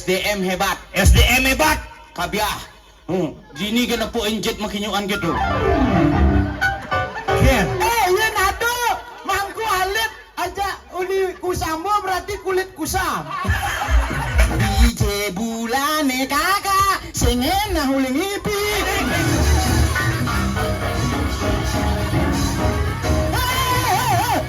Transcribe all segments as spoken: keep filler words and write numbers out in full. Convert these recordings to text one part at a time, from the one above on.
S D M hebat. S D M hebat. Kabiah. Hmm. Dini kena po enjet makinyuan gitu. Ken. Eh, iya nado. Mangku alit aja uli kusamba berarti kulit kusam. Bije bulane kakak, sing enah uli ngipi. Eh, eh, eh, eh.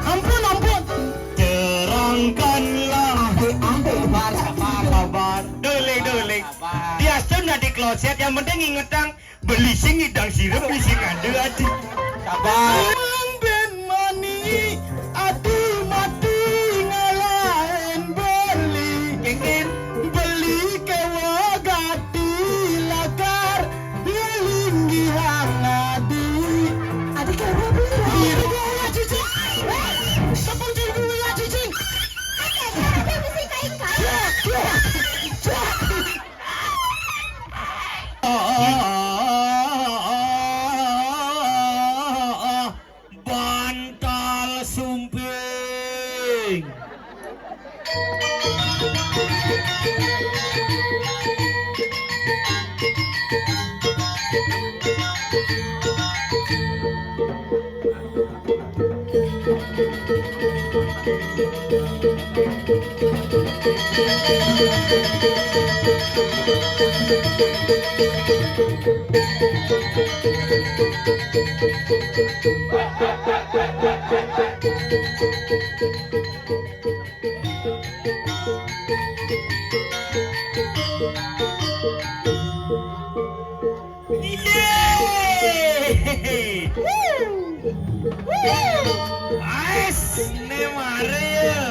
Ampun, ampun. Terangkanlah. Ampe, ampe, bar, sabar. Sabar. Duling, duling. Sabar. Dia sudah di kloset, yang penting ingetang beli sing idang sirep, beli sing ada adi. Sabar. Mang ben mani, adi mati ngalahin beli. Kengen. Beli kewa gati lakar, linggi hang adi. Adi kewa beli. Iya. Tepung terigu ya, cicing. Ada, ada, ada, bisi kain, kain. Ya, ya, ya. Bantal sumping. Yeay! Ais, ne mare ya.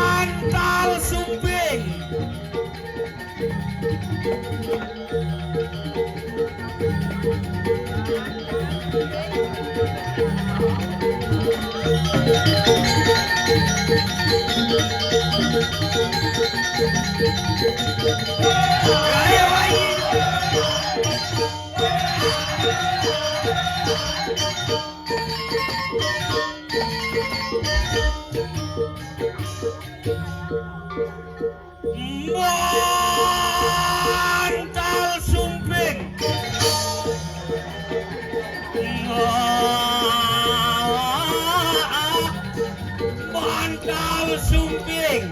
Bantal sumping. Bantal sumping. Bantal sumping.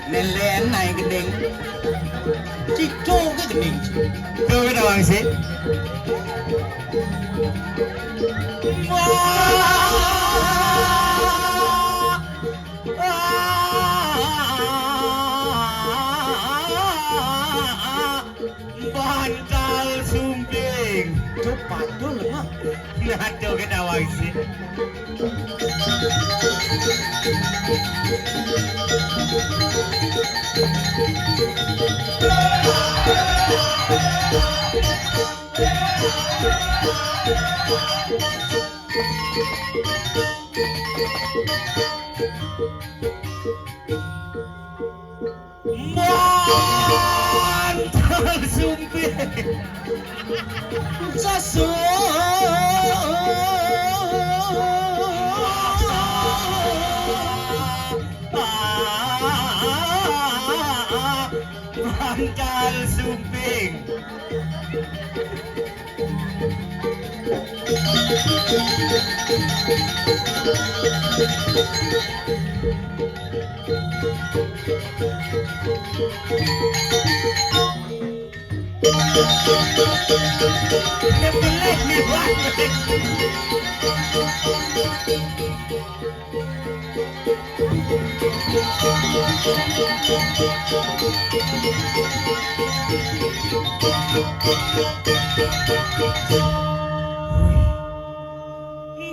Nelen naik gending. Cico ke gending. Tuh, kita wangsit. Bantal sumping. Cuk, padul mah. Ngaco ketawa sih. Bantal sumping. Sesu. Bantal sumping.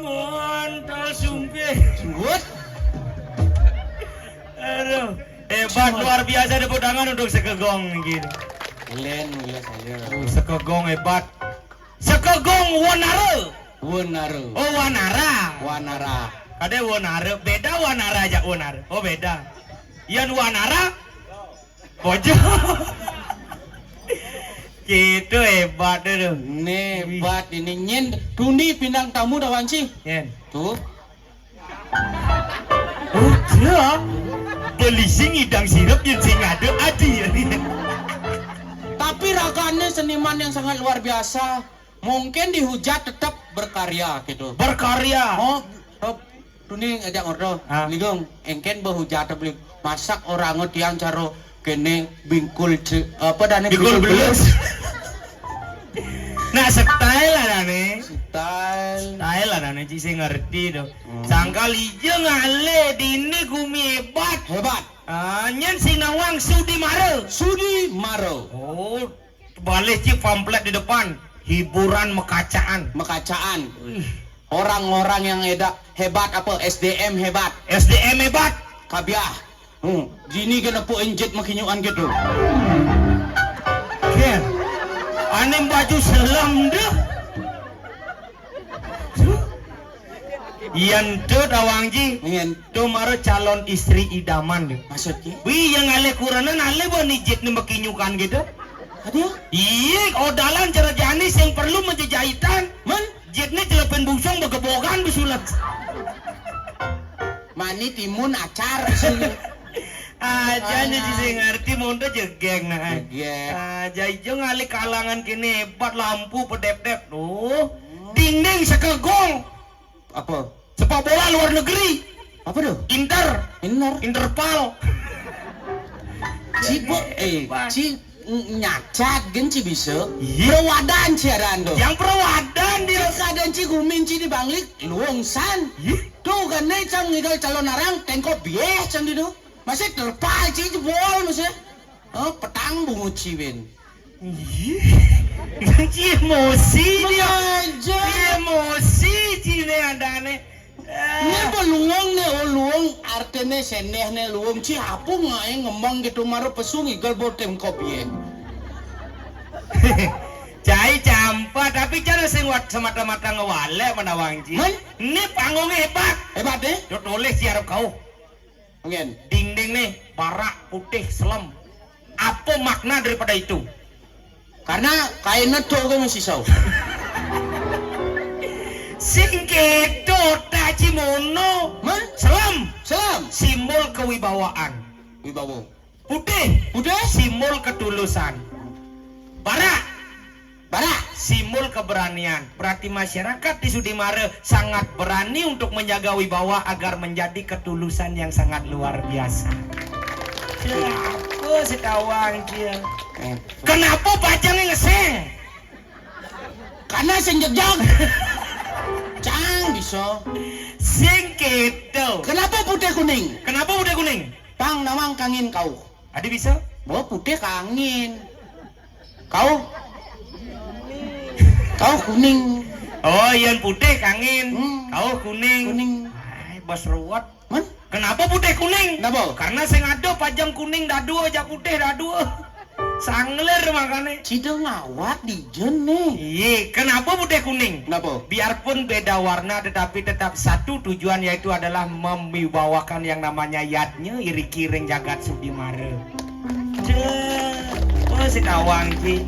Mantal sumping. Aduh, hebat, luar biasa, tepuk tangan untuk Sekegong gitu. Len, mulia saya. Sekegong hebat. Sekegong Wonara. Wonara. Oh, Wanara. Wanara. Kade Wonara, beda Wanara aja Wonara. Oh, beda. Yan Wanara. Pojok. Gitu hebat tuh. Nih, hebat ini nyen. Tuni pindang tamu dah wanci. Nyen. Tuh. Dah. Beli sing idang sirep yang sing ada adi. Tapi ragané seniman yang sangat luar biasa. Mungkin dihujat tetap berkarya gitu. Berkarya. Oh, oh, tuni ajak ngobrol. Ah. Ligong, engkén behujat beli masak orang tiang caro kéné bingkul ce, apa dane bingkul belus. Nah, style lah dane. Style. Style lah dane, ci sing ngerti tuh. Hmm. Sangkal ija ngalih dini gumi hebat. Hebat. Ah, nyén sing nawang Sudi Mara. Sudi Mara. Oh, balik ci pamflet di depan. Hiburan mekacaan. Mekacaan. Wih. Orang-orang yang eda hebat apa? S D M hebat. S D M hebat. Kabiah. Hmm. Jini kena pu enjet makinyuan gitu. Ken. Ané baju selem deh. Yan tuh tawang ji. Ngén. Tuh mara calon istri idaman deh. Maksudnya? Wih, yang alé kurenan alé ba ni jit ni makinyukan gitu. Ada? Iya, odalan cara janis yang perlu menjejahitan. Man? Jit ni celepin busung begebogan besulat. Mani timun acar. Aja nih sing ngerti mondo jegeg nah. Jegeg. Aja ijo ngalih kalangan kini hebat lampu pedep-dep tuh. Dinding sekegong. Apa? Sepak bola luar negeri. Apa tuh? Inter. Inter. Interpal. Ci bo, eh, ci nyacat gen ci bisa. Iya. Perawadan ci adan tuh. Yang perawadan dia. Keadaan ci gumin ci di Bangli luung san. Iya. Tuh kan né cang ngigal calon arang tengkok bieh cang di tuh. Masih terpal ci jebol masih. Oh, petang bungut ci win. Iya. Ci emosi dia. Aja. Ci emosi ci né adane. Né beluung né, oh, luung artiné seneh né luung ci apa ngaé ngembang gitu mara pesu ngigal bol tengkok bieh. Cai campa tapi cara sing wat semata-mata ngewalé menawang ci. Hah? Né panggung hebat. Hebat deh. Tuh tulis ci arep kau. Mungkin. Dinding nih barak putih selem. Apa makna daripada itu? Karena kainnya tuh gue masih sau. Sing kedo tak cimono. Man? Selem. Selem. Simbol kewibawaan. Wibawa. Putih. Putih. Simbol ketulusan. Barak. Barak. Simbol keberanian. Berarti masyarakat di Sudimara sangat berani untuk menjaga wibawa agar menjadi ketulusan yang sangat luar biasa. Siapa setawang dia? Eh. Kenapa pajang ngeseng? Karena sing jegjag. Cang bisa. Sing kedo. Kenapa putih kuning? Kenapa putih kuning? Pang nawang kangin kau. Adi bisa? Bawa putih kangin. Kau? Kau kuning. Oh, yang putih kangin. Hmm. Kau kuning. Kuning. Ay, bos ruwet. Man? Kenapa putih kuning? Kenapa? Karena sing ada pajang kuning dadua aja putih dadua. Sangler makanya. Cida ngawat di jen nih. Iya, kenapa putih kuning? Kenapa? Biarpun beda warna tetapi tetap satu tujuan yaitu adalah membawakan yang namanya yadnya iri kiring jagat Sudimara. Cek, oh si tawang ki.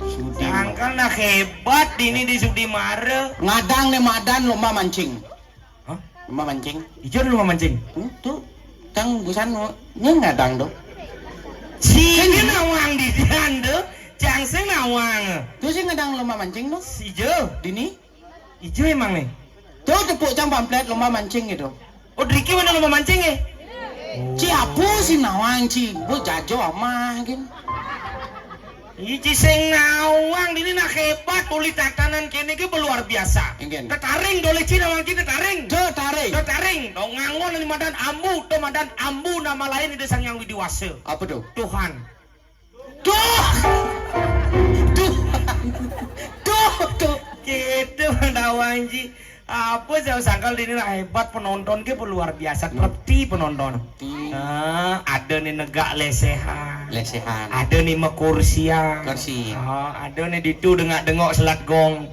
Sudimara. Sangkal nah hebat ini di Sudimara. Ngadang nih madan lomba mancing. Hah? Lomba mancing. Ijo lomba mancing. Hmm, tuh. Kang busan nya ngadang tuh. Si nawang di dian tuh. Cang sing nawang. Tuh sih ngadang lomba mancing tuh. Si ijo. Dini. Ijo emang nih. Tuh tepuk cang pamflet lomba mancing gitu. Oh, Driki mana lomba mancing ya? Ci apa sih nawang ci? Bu jajo amah gin. Iji sing nawang dini nah hebat uli tatanan kene ge luar biasa. Enggen. Tetaring dole ci nawang ci tetaring. Tetaring. Tetaring. Dong ngangon ni madan ambu, to madan ambu nama lain ide Sang Yang Widiwasa. Apa tuh? Tuhan. Tuh. Tuh. Tuh, tuh. Gitu nawang ci. Apa saya sangkal ini lah hebat penonton ke luar biasa, hmm, ngerti penonton. Ngerti. Nah, ada nih negak lesehan. Lesehan. Ada nih mekursian. Kursi. Ah, ada nih ditu dengak-dengok selat gong.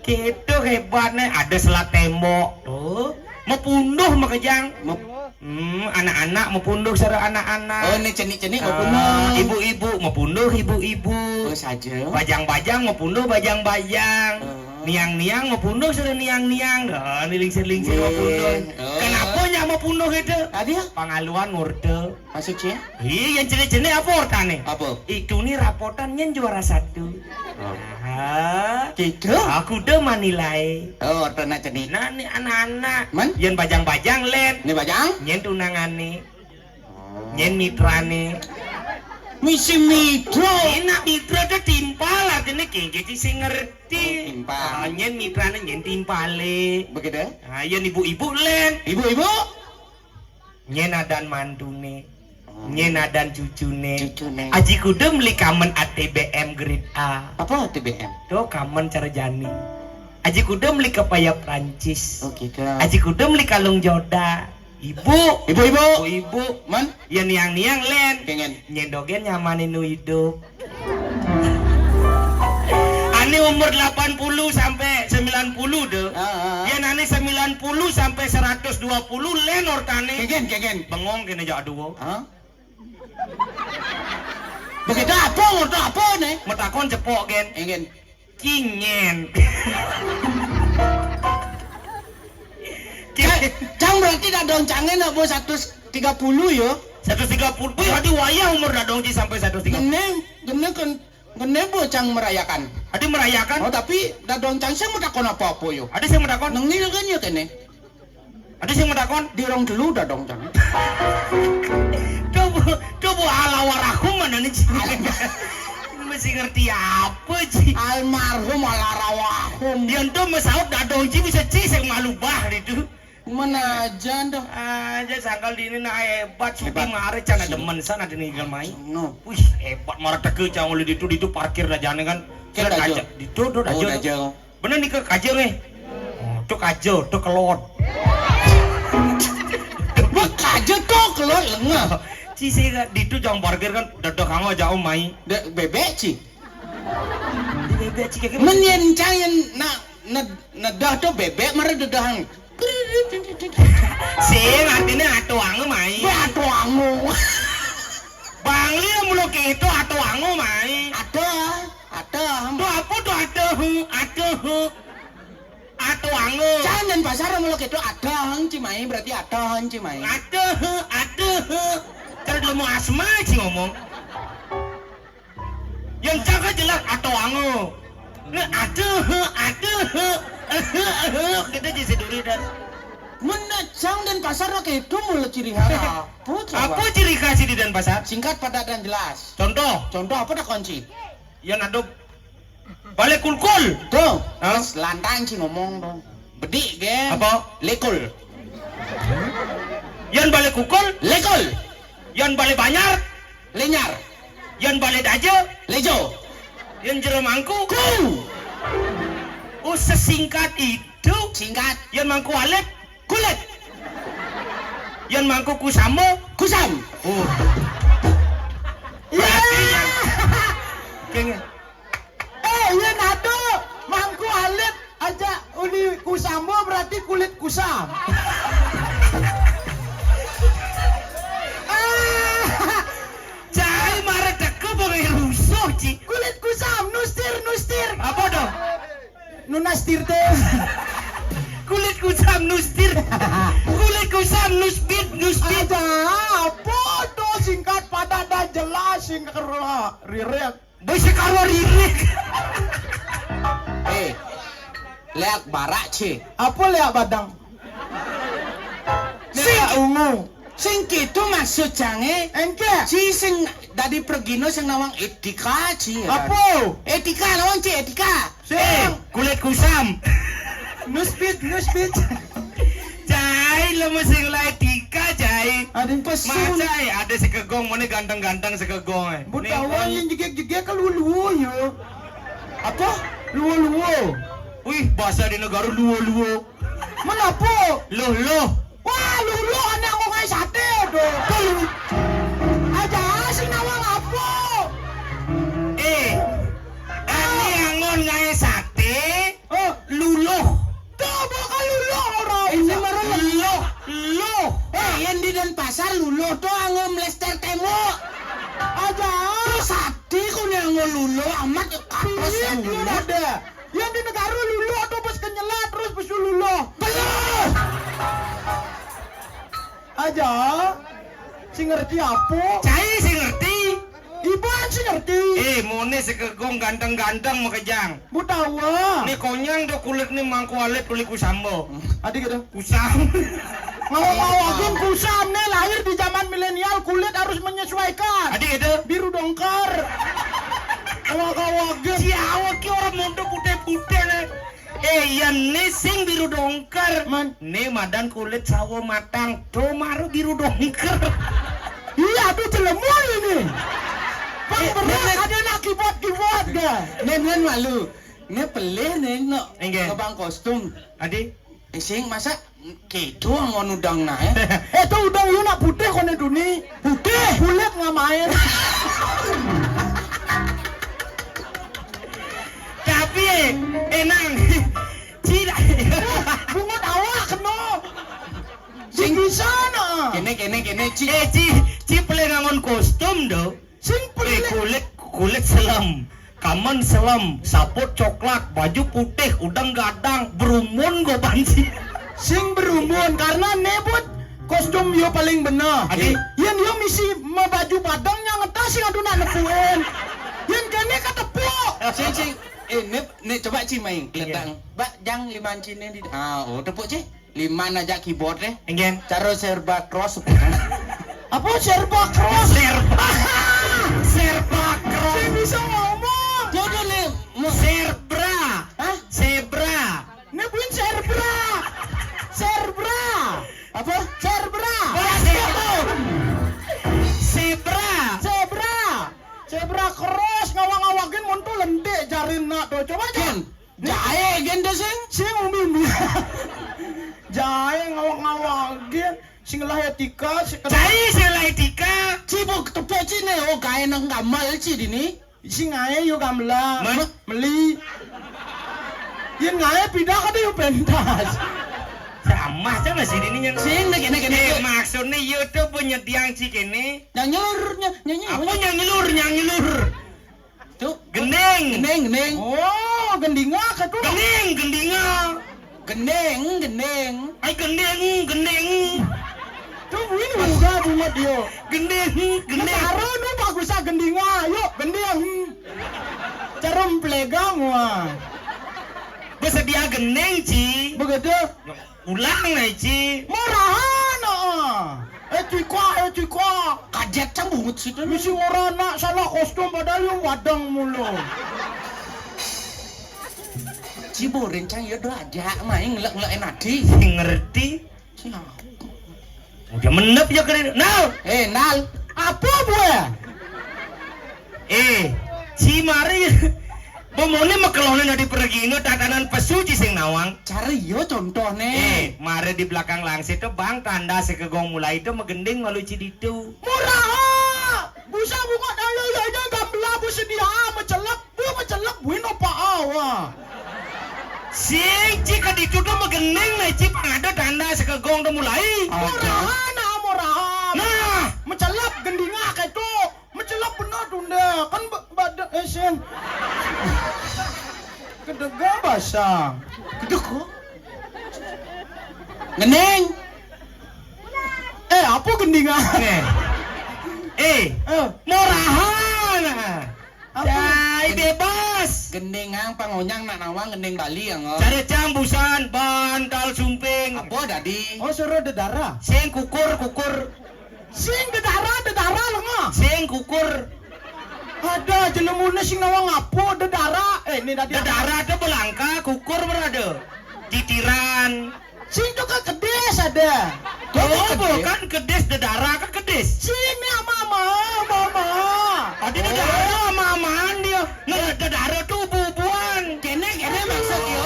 Gitu hebat nih, ada selat tembok. Tuh, mepunduh makejang. Mep- Hmm, anak-anak mepunduh sara anak-anak. Oh, ini cenik-cenik mepunduh. Ah, ibu-ibu mepunduh ibu-ibu. Oh, saja. Bajang-bajang mepunduh bajang-bajang. Oh. Niang-niang mepunduh sara niang-niang. Ah, ini lingsir-lingsir mepunduh. Oh. Kenapa Ama punah itu. Ada? Pangaluan ngorta. Maksudnya? Iya, yang jenis-jenis apa ortane? Apa? Itu nih rapotan nyen juara satu. Oh. Aha. Gitu? Aku udah manilai. Oh, ortana cenik. Nah, nih anak-anak. Man? Yang bajang-bajang, Len. Ini bajang? Nyen tunangane. Oh. Nyen mitrane. Misi mitra. Enak mitra tuh timpal, artinya kengke sing ngerti. Oh, timpal. Ah, nyen mitrane nyen timpale. Begitu? Ah, yang ibu-ibu, Len. Ibu-ibu? Nyen adan mantune. Oh. Nyen adan cucune. Cucune. Aji Kuda meli kamen A T B M grade A. Apa A T B M? Tuh kamen cara jani. Aji Kuda meli kepaya Prancis. Oh, gitu. Aji Kuda meli kalung joda. Ibu. Ibu-ibu. Ibu-ibu. Man? Ya niang-niang, Len. Kengen. Nyendogen nyamane nu hidup. Ane umur delapan puluh sampai sembilan puluh deh. Ah, ah, ah. Yen ane sembilan puluh sampai seratus dua puluh, Len, ortane. Kengen, kengen. Bengong kene jak dua. Hah? Begitu apa, ngorta apa nih? Metakon cepok, gen. Kengen. Kingen. Cang, cang berarti dadong cange nak bo seratus tiga puluh ya? Seratus tiga puluh. Wih, adi wayah umur dadong ci sampai seratus tiga puluh. Gene, gene kan, gene bo cang merayakan. Adi merayakan? Oh, tapi dadong cang sing metakon apa-apa yo. Adi sing metakon? Nengil kan ya kene? Adi sing metakon? Dirong dulu dadong cang. Coba, coba ala warahum mana nih, Ci? Mesti ngerti apa, Ci? Almarhum ala rawahum. Yang tuh mesaut dadong ci bisa ci sing malu bah itu. Mana aja dah. Aja sangkal di ini nah hebat, supi. Hebat. Mare cana demen sana di ninggal mai. No. Wih, hebat, mara teke cang oleh ditu, ditu parkir dah jane kan. Kan dah aja. Ditu, ditu dah aja. Bener nih ke kaja nih. Oh, tuh kaja, tuh kelot. Wah, kaja tuh kelot lengah. Ci sih, ditu jang parkir kan, dadah kamu aja om mai. Bebek ci. Di bebek ci kayak gimana? Men yen cang yen nak ned- nedah tuh bebek mara dedahan. Sing artinya atuangu mai. Wah, atuangu. Bangli mulu gitu atuangu mai. Ada, ada. Tuh apa tuh ada hu, ada hu. Atuangu. Jangan pasar mulu gitu ada hang ci mai berarti ada hang ci mai. Ada hu, ada hu. Terus lu mau asma ci ngomong. Yang jaga jelas atuangu. Nah, ada hu, ada hu. Kita di seduri dan. Menajang dan pasar lagi itu mulu ciri khas. Apa coba? Apa ciri khas di Denpasar? Singkat, padat, dan jelas. Contoh. Contoh apa dah kunci? Yang ada balik kulkul. Tuh. Hah? Pas lantang sih ngomong tuh. Bedik kan? Apa? Lekul. Yang balik kulkul? Lekul. Yang balik banyar? Lenyar. Yang balik aja? Lejo. Yang jero mangku? Ku. Oh, sesingkat itu. Singkat. Yang mangku alit? Kulit. Yang mangku kusamo? Kusam. Oh. Berarti yang kenge. Eh, iya nado, mangku alit aja uli kusamo berarti kulit kusam. Ah, cai mara teka bengai rusuh, Ci. Kulit kusam, nustir, nustir. Apa dong? Nunastir teh. Kulit kusam nustir. Kulit kusam nusbit, nusbit. Ada apa tuh singkat padat dan jelas, singkat kerla ririk. Bisa kalau ririk. Eh, leak barak, Ci. Apa leak badang? Sing ungu. Sing gitu maksud cange. Engke. Ci sing dadi pergino sing nawang etika, Ci. Apa? Etika nawang, Ci, etika. Sing. Kulit kusam. Nuspit, nuspit. Cai, lo mesti ngelai etika, cai. Ada pesun. Masa ya ada sekegong, mana ganteng-ganteng sekegong, eh. Butawan yang jegek-jegek ke luo-luo ya. Apa? Luo-luo. Wih, bahasa di negara luo-luo. Menapa? Loh, loh. Wah, luluh anak aku ngai sate, do. Aja sing nawang apa? Eh, ani angon ngai sate, oh, luluh. Tuh, bakal luluh orang. Ini mara luluh, luluh. Eh, yang di Denpasar luluh tuh anggo mlester tembok. Aja. Terus sate ku ni anggo luluh amat ya kapres. Iya, yang luluh ada. Yang di negara luluh atau bos kenyela terus bos luluh. Beluh. Aja. Sing ngerti apa? Cai sing ngerti. Iban sing ngerti. Eh, mone sekegong ganteng-ganteng makejang. Bu tawa. Né konyang do kulit né mangko alit kulit kusamba. Adi gitu. Kusam. Ngawang-ngawagin kusam né lahir di zaman milenial, kulit harus menyesuaikan. Adi gitu. Biru dongker. Ngawang-ngawagin. Siawa ki orang mondo putih-putih né. Eh, iya né sing biru dongker. Man. Né madan kulit sawo matang. Do maro biru dongker. Iya, tuh jelemu ini. Bang, eh, berat, ada nak keyboard-keyboard dah. Nen, nen malu. Né pelih né nok ngebang kostum. Adi. Eh, sing masa kéto ngon udang nah, eh? Eh, tuh udang yuk nak putih koné duni. Putih. Kulit nggak main. Tapi, eh, enang. Ci, bungut awak kena. Sing bisa nak. Kéné, kéné, kéné, Ci. Eh, Ci, Ci pelih ngangon kostum do. Sing pelih. Eh, kulit, kulit selem. Kamen selem, saput coklat, baju putih, udeng gadang, berumun goban sih. Sing berumun karena nebut kostum yo paling bener. Adi. Yén yo misi ma baju padang yang ngetas sing aduh nak nepuin. Yén kéné katepuk. Sing, sing. Eh, né, né coba Ci main. Iya. Gletang. Bak jang liman Ci né di. Ah, oh, tepuk Ci. Liman aja keyboard deh. Enggen. Cara serba cross. Apa serba cross? Serba. Serba cross. Sing bisa ngomong. Jodoh né. Serbra. Hah? Zebra. Né buin serbra. Serbra. Apa? Serbra. Bahasa itu. Zebra. Zebra. Zebra cross ngawang-ngawagin mun tuh lentik jarin nak tuh. Coba aja. Jaé gén dé sing. Sing umbi-umbi. Jaé ngawag-ngawagin. Sing lah étika, sing kena. Cai sing lah étika. Ci bu tepuk Ci né, oh gaé nang gamal Ci dini. Sing ngaé yo gamelan. Meli. Yén ngaé pindah kadé yo pentas. Sama aja masih dini yang sing né kéné kéné. Eh, maksudnya yo tuh penyediaan Ci kéné. Nyanyur, nyanyi. Apa nyanyur, nyanyur? Tuh. Gending. Gending, gending. Oh, gendinga ka tuh. Gending, gendinga. Gending, gending. Ai gending, gending. Tuh ini udah bungut dia. Gending, gending. Karo nu bagus ah gendinga. Yuk, gending. Carum plegang wah. Bersedia gending, Ci. Begitu. Ulang né, Ci. Murahan, ah. Eh, Cika, eh, Cika. Kajet cang bungut situ. Misi ora nak salah kostum padahal yang wadang mulu. Ci boren cang ya do aja main ngelek-ngelek enadi. Sing ngerti. Ci aku. Udah menep ya keren. Nal. Eh, Nal. Apa buah? Eh, Ci mari. Pemone mekelone nadi pergina tatanan pesu Ci sing nawang. Cari yo contohne. Eh, mari di belakang langsit to bang tanda sekegong mulai to megending malu Ci ditu. Muraha! Busa bunga daya ya ya gambela bu sedia mecelep, bu mecelep buin opa awa. Sing Ci ke ditu to megending ne Ci pangada tanda sekegong to mulai. Muraha nah muraha. Nah, mecelep gendinga ketu. Mecelep bener tunda. Kan ba-, badan, eh, sing. Kedega basah. Kedega. Ngening. Eh, apa gendingan? Eh. Eh, eh. Murahan. Apa? Cai bebas. Gendingan pangonyang nak nawang gending Bali ya, Ngor? Cari cang busan, bantal sumping. Apa tadi? Oh, suruh dedara. Sing kukur, kukur. Sing dedara, dedara lenga. Sing kukur. Ada jelemune sing nawa ngapu dedara. Eh, ini tadi. Dedara tu belangka, kukur berada. Titiran. Sing tu ke kedis ada. Oh, bukan kedis dedara ke kedis. Sini ama ama, ama ama. Tadi dedara ama amaan dia. Nah, dedara tu bubuan. Kene kene maksud dia.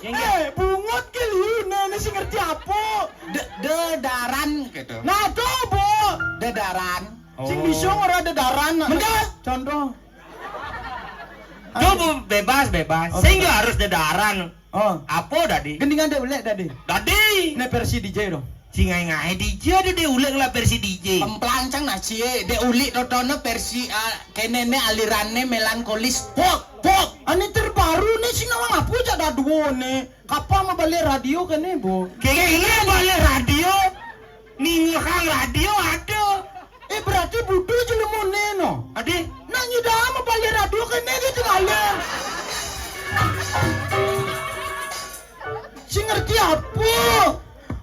Eh, bungut ke liu, nenek sing ngerti apa? De-, dedaran gitu. Nah, tuh, Bu. Dedaran. Sing bisa ora dedaran. Menda. Contoh. Tuh, Bu, bebas, bebas. Oh, sing bebas. Harus dedaran. Oh. Apa tadi? Gendingan dek ulek tadi. Tadi. Nek versi D J dong. Sing ngai-ngai D J ada dek ulek lah versi D J. Pemplancang nah cie, dek ulek totone versi ah, kene ne aliranne melankolis pop, pop. Ane terbaru ne sing nawang apa jak dah dua ne. Kapan mau balik radio kene, Bu? Kene balik radio. Ningehang radio ada. Eh, berarti butuh jelemoné no. Adi? Nak nyidang mabalih radio kéné gitu kali. Sing ngerti apa?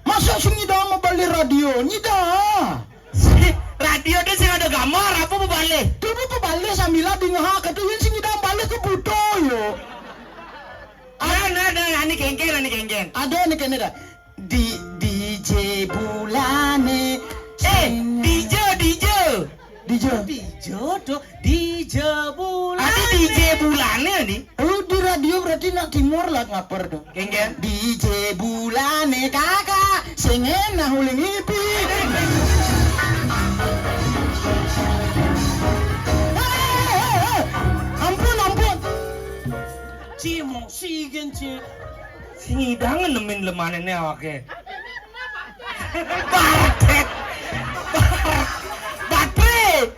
Masa sing nyidang mabalih radio? Nyidang. Si radio tu sing ada gambar apa mabalih? Tuh mabalih sambil dingehang kata yén sing nyidang balih ka buta yo. Nah, nah, nah, ini kénkén, ini kénkén. Ada ini kéné dah. Di DJ Bulané. Eh, DJ, DJ. DJ. DJ tuh, DJ Bulané. Ada DJ Bulané ni. Oh, di radio berarti nak timur lah ngapar tuh. Kénkén. DJ Bulané kakak, sing énak uling ipi. Eh, eh, eh, eh. Ampun, ampun. Ci, emosi kan, Ci. Sing nyidang nemin lemané né awaké. Bartet. Bar-, batré.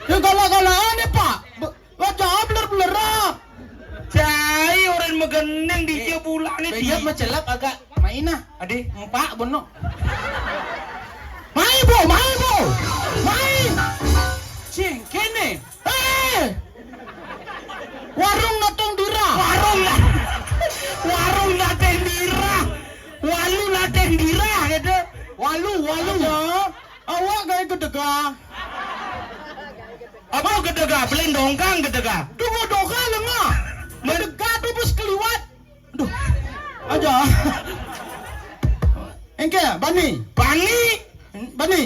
Ya, galak-galak ané, Pak. Ba-, baca beler-beler, ah. Cai orang magending di dia bulan ni. Bejat di macelap agak main, ah. Adi? Empak bono. Mai, Bu, mai, Bu. Mai. Cing, kéné. Eh! Warung Nateng Dira. Warung Na-, warung Nateng Dira. Walu Nateng Dira gitu. Walu, walu. Aja. Awak gaya gedega. Apa gedega? Belin dongkang gedega. Tunggu dongkang lengah. Men- Gedega tu bus keliwat. Aduh. Aja. Engké, bani. Bani. Bani.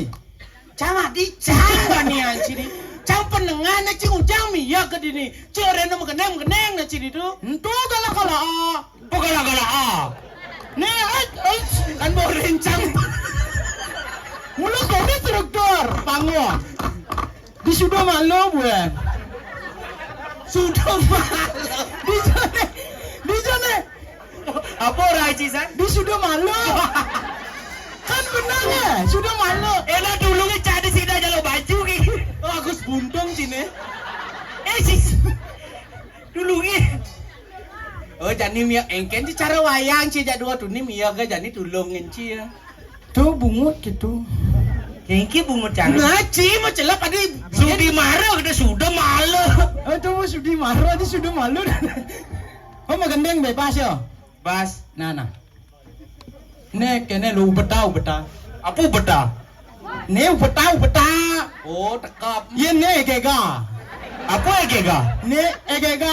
Cang adi cang bani anciri. Cang penengan na cing ujang mia ke dini. Cing orang nama geneng geneng na ciri tu. Entu galak-galak, ah. Apa galak-galak, ah? Nih, eh, eh, kan bau rencang. Mula kau ni struktur panggung. Di sudah malu bukan? Sudah malu. Di sana. Di sana. Apa orang Haji San? Di sudah malu. Kan benar ya? Sudah malu. Elah dulu ni cari sida jalo baju ke. Oh, aku sebuntung sini. Eh, sis. Dulu ni. Oh, jani mia engkén ci cara wayang ci jak dua tu ni mia ga jani tulungin ci ya. Tu bungut gitu. Engké bungut cang. Nah, ci mau celap adi. Sudi marah kita sudah malu. Oh, tu sudi marah adi sudah malu. Oh, magendeng bebas ya? Bas. Nah, nah. Né kéné lu ubeta, ubeta. Apa ubeta? Né ubeta, ubeta. Oh, tekap. Iya né égéga. Apa égéga? Né égéga.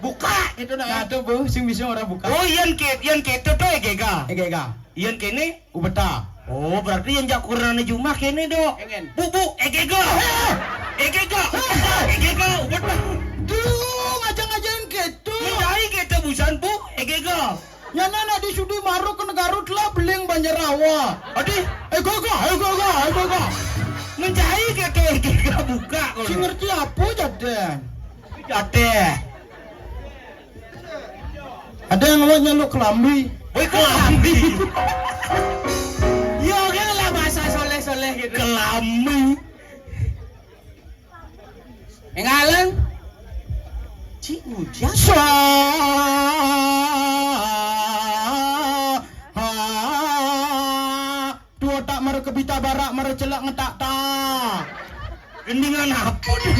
Buka gitu nah. Nah, tuh, Bu, sing bisa orang buka. Oh, yén ké-, yén kéto tuh égéga. Égéga. Yén kéné? Ubeta. Oh, berarti yén jak kurang jumah kéné, Dok. Engkén. Bu, Bu, égéga. Eh, eh. Égéga. Eh, eh. Égéga, ubeta. Duh, ngajak-ngajakin kéto. Mencai kéto busan, Bu, égéga. Nyana nak di sudi maru ka negara telah beling Banjar Rawa. Adi? Eh, gaga, eh, gaga, eh, gaga. Mencai kéto, eh, gaga buka kau. Si ngerti apa jadan? Jadan. Ada yang awak nyaluk kelambi. Woi, kelambi. Yo, kan lah bahasa soleh-soleh gitu. Kelambi. Enggalan. Cik Ujang. Swaha. Dua tak mara kebita barak mara celak ngetak tak. Gendingan apa tu?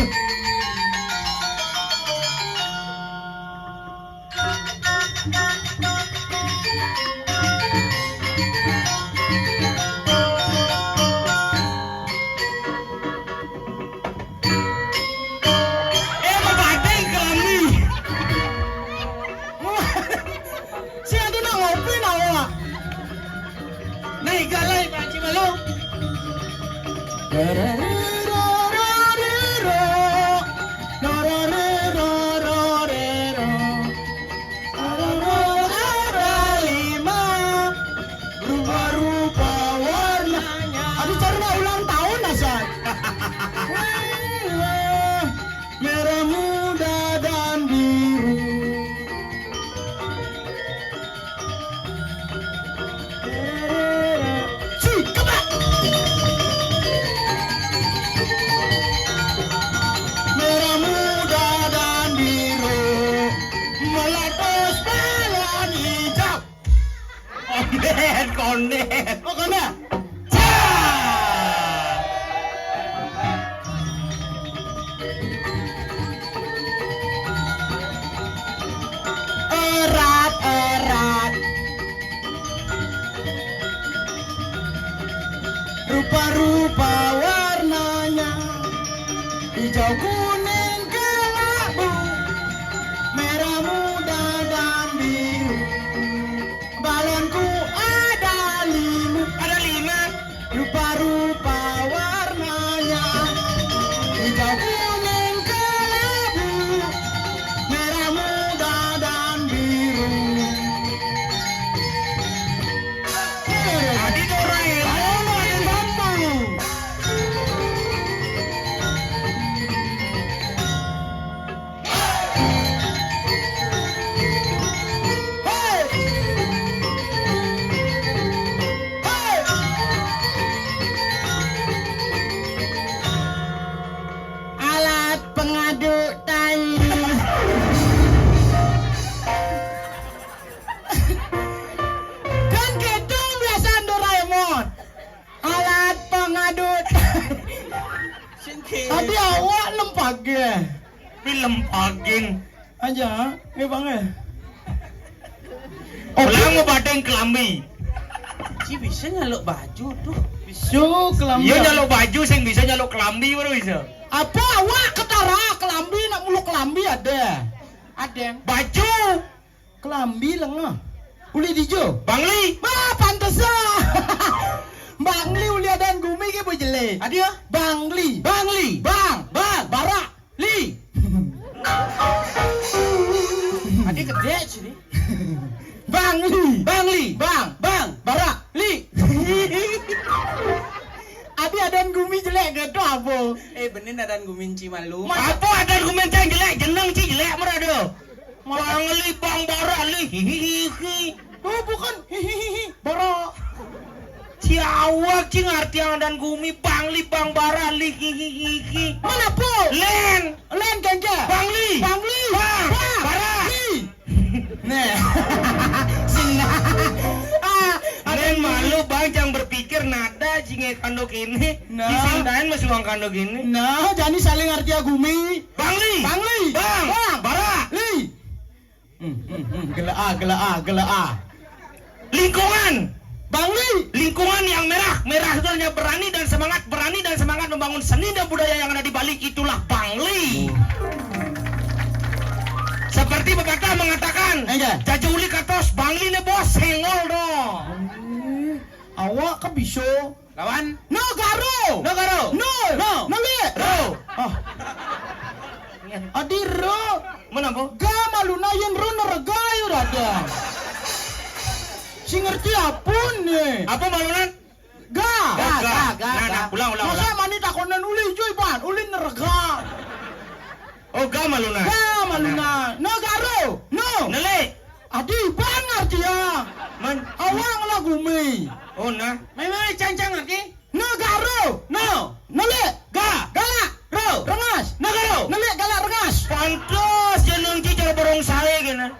Eh, mau batai kami. Si anu nak ngopi nak awak. Naik galai Pak Haji Malu. Ada cara nak ulang tahun, Hasan. Merah muda dan biru. Si, kebak. Kondet, kondet. Oh, kondet. Erat, erat. Rupa-rupa warnanya, hijau, kuning, kelabu, merah muda dan biru. Balonku ada lima. Ada lima. Rupa-rupa warnanya, hijau, kuning, kelabu, merah muda dan biru. Adi Doraemon. Ayo, Adi Bambang. Alat pengadu tai. Kan gitu biasaan Doraemon. Alat pengadu tai. Tapi awak lempage. Film pagin. Aja, eh, Bang, eh. Ulang mau badeng kelambi. Ci bisa nyaluk baju tuh. Bisa kelambi. Iya, nyaluk baju, sing bisa nyaluk kelambi baru bisa. Apa awak ketara kelambi, nak muluk kelambi ada? Ada. Baju. Kelambi lengah. Uli dijo. Bangli. Wah, pantes ah. Bangli uli adan gumi ke bujele. Adia. Bangli. Bangli. Bang. Bang. Barak. Li. Adi gede sini. Bangli. Bangli. Bang. Bang. Barak. Li. Adi adan gumi jelek gitu apa? Eh, bener adan gumi ci malu. Apa adan gumi yang jelek? Jeneng ci jelek merada. Bangli, Bang Bara, li, hihihihi. Oh, bukan, hihihihi, Bara. Ci awak, ci ngarti yang adan gumi, Bangli, Bang Bara, li, hihihihi. Mana po? Len. Len ganja. Bangli. Bangli. Bang. Bang. Bara. Li. Nih. Sing. Ah, ada Len yang malu, Bang, jangan berpikir nada, jinge kandok ini. Nah. Di sing daen masih uang kandok ini. Nah, jadi saling arti gumi. Bangli. Bangli. Bang. Bang. Bara. Li. Hmm, hmm, hmm. Gela ah, gela ah, gela ah. Lingkungan. Bangli. Lingkungan yang merah. Merah itu hanya berani dan semangat. Berani dan semangat membangun seni dan budaya yang ada di Bali. Itulah Bangli. Seperti pepatah mengatakan, enggak. Jaja uli katos, Bangli ne bos, sengol dong. Awak ke biso. Lawan? Negaro. Negaro. No. No. Neli. Ro. Oh. Adi ro. Mana apa? Ga maluna yen ro nerega yo dada. Si ngerti apun ne. Apa malunan? Ga. Ga, ga, ga, ga. Nah, nah, ulang, ulang, masa ulang. Mani takonan uli cuy, Pan? Uli nerega. Oh, ga malunan. Ga malunan. Negaro. No. Neli. Adi, Bang, arti ya. Man. Awang lah gumi. Oh, nah. Memang cancang lagi. Negaro. No. Nelik. Ga. Galak. Ro. Rengas. Negaro. Nelik, galak, rengas. Pantas jeneng ci cara borong sae kena.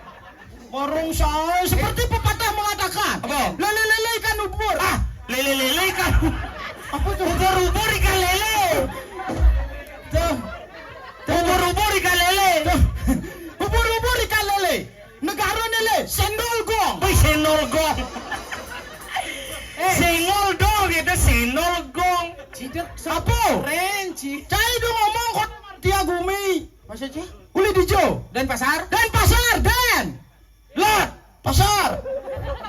Borong sae seperti pepatah mengatakan. Apa? Lele-lele ikan ubur. Ah, lele-lele ikan. Apa tuh? Ubur-ubur ikan lele. Tuh. Tuh. Ubur-ubur ikan lele. Tuh. Ubur-ubur ikan lele. Negaro ne le, sendol gong. Wih, sendol gong. Eh. Sengol dong, gitu, sendol gong. Cidek. Apa? Keren, Ci. Cai dong ngomong kok tia gumi. Maksudnya? Uli dijo. Denpasar? Denpasar, Den. Lot. Pasar.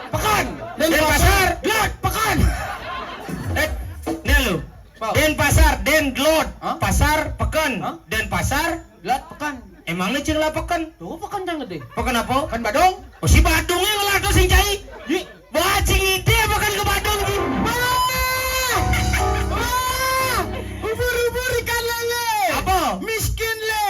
Pekan. Denpasar. Lot. Pekan. Eh, ini lo. Apa? Denpasar, Den Lot. Hah? Pasar, pekan. Hah? Denpasar. Lot, pekan. Emangnya cing lah pekan? Tuh, pekan yang gede. Pekan apa? Pekan Badung. Oh, si Badungnya ngelah tuh sing cai. Yi. Wah, cing ide pekan ke Badung, Ji. Wah! Wah! Ubur-ubur ikan lele. Apa? Miskin le.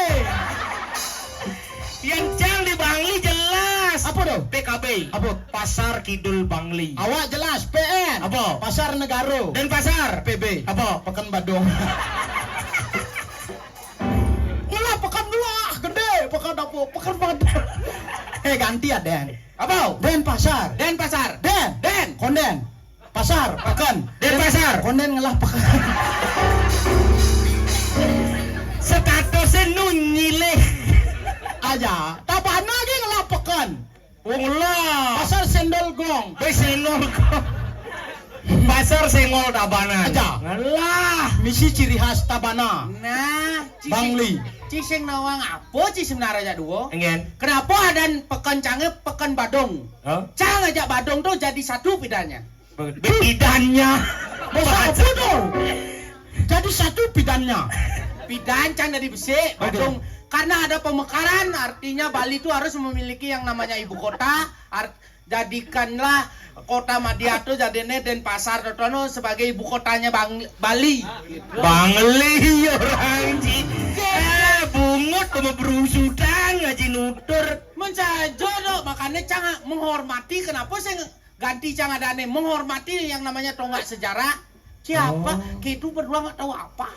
Yang cang di Bangli jelas. Apa tuh? P K B. Apa? Pasar Kidul Bangli. Awak jelas, P N. Apa? Pasar Negaro. Denpasar. P B. Apa? Pekan Badung. Ngelah pekan dua, gede, pekan apa? Pekan Badung. Eh, ganti ya, Den. Apa? Denpasar. Denpasar. Den. Den. Pasar, peken. Denpasar. Konden ngelah peken. Statusnya nu nyilih. Aja. Tabana ge ngelah peken. Wong lah. Pasar Sendol Gong. Be Sendol Gong. Pasar Senggol Tabana. Aja. Ngelah. Misi ciri khas Tabana. Nah, Bangli. Ci sing nawang apa ci sebenarnya duo? Enggak. Kenapa adan peken cange peken Badung? Hah? Cang aja Badung tuh jadi satu pidannya. Pidannya. Bahasa apa tuh? Jadi satu pidannya. Pidan cang dari besi, Badung. Karena ada pemekaran, artinya Bali itu harus memiliki yang namanya ibu kota. Art-, jadikanlah kota Madia tuh jadinya Denpasar Totono sebagai ibu kotanya Bang-, Bali. Bangli orang ji. Eh, bungut sama berusutan ngaji nutur. Mensajo dong, makanya cang menghormati. Kenapa saya ganti cang adane menghormati yang namanya tonggak sejarah. Siapa? Oh. Kita berdua nggak tahu apa.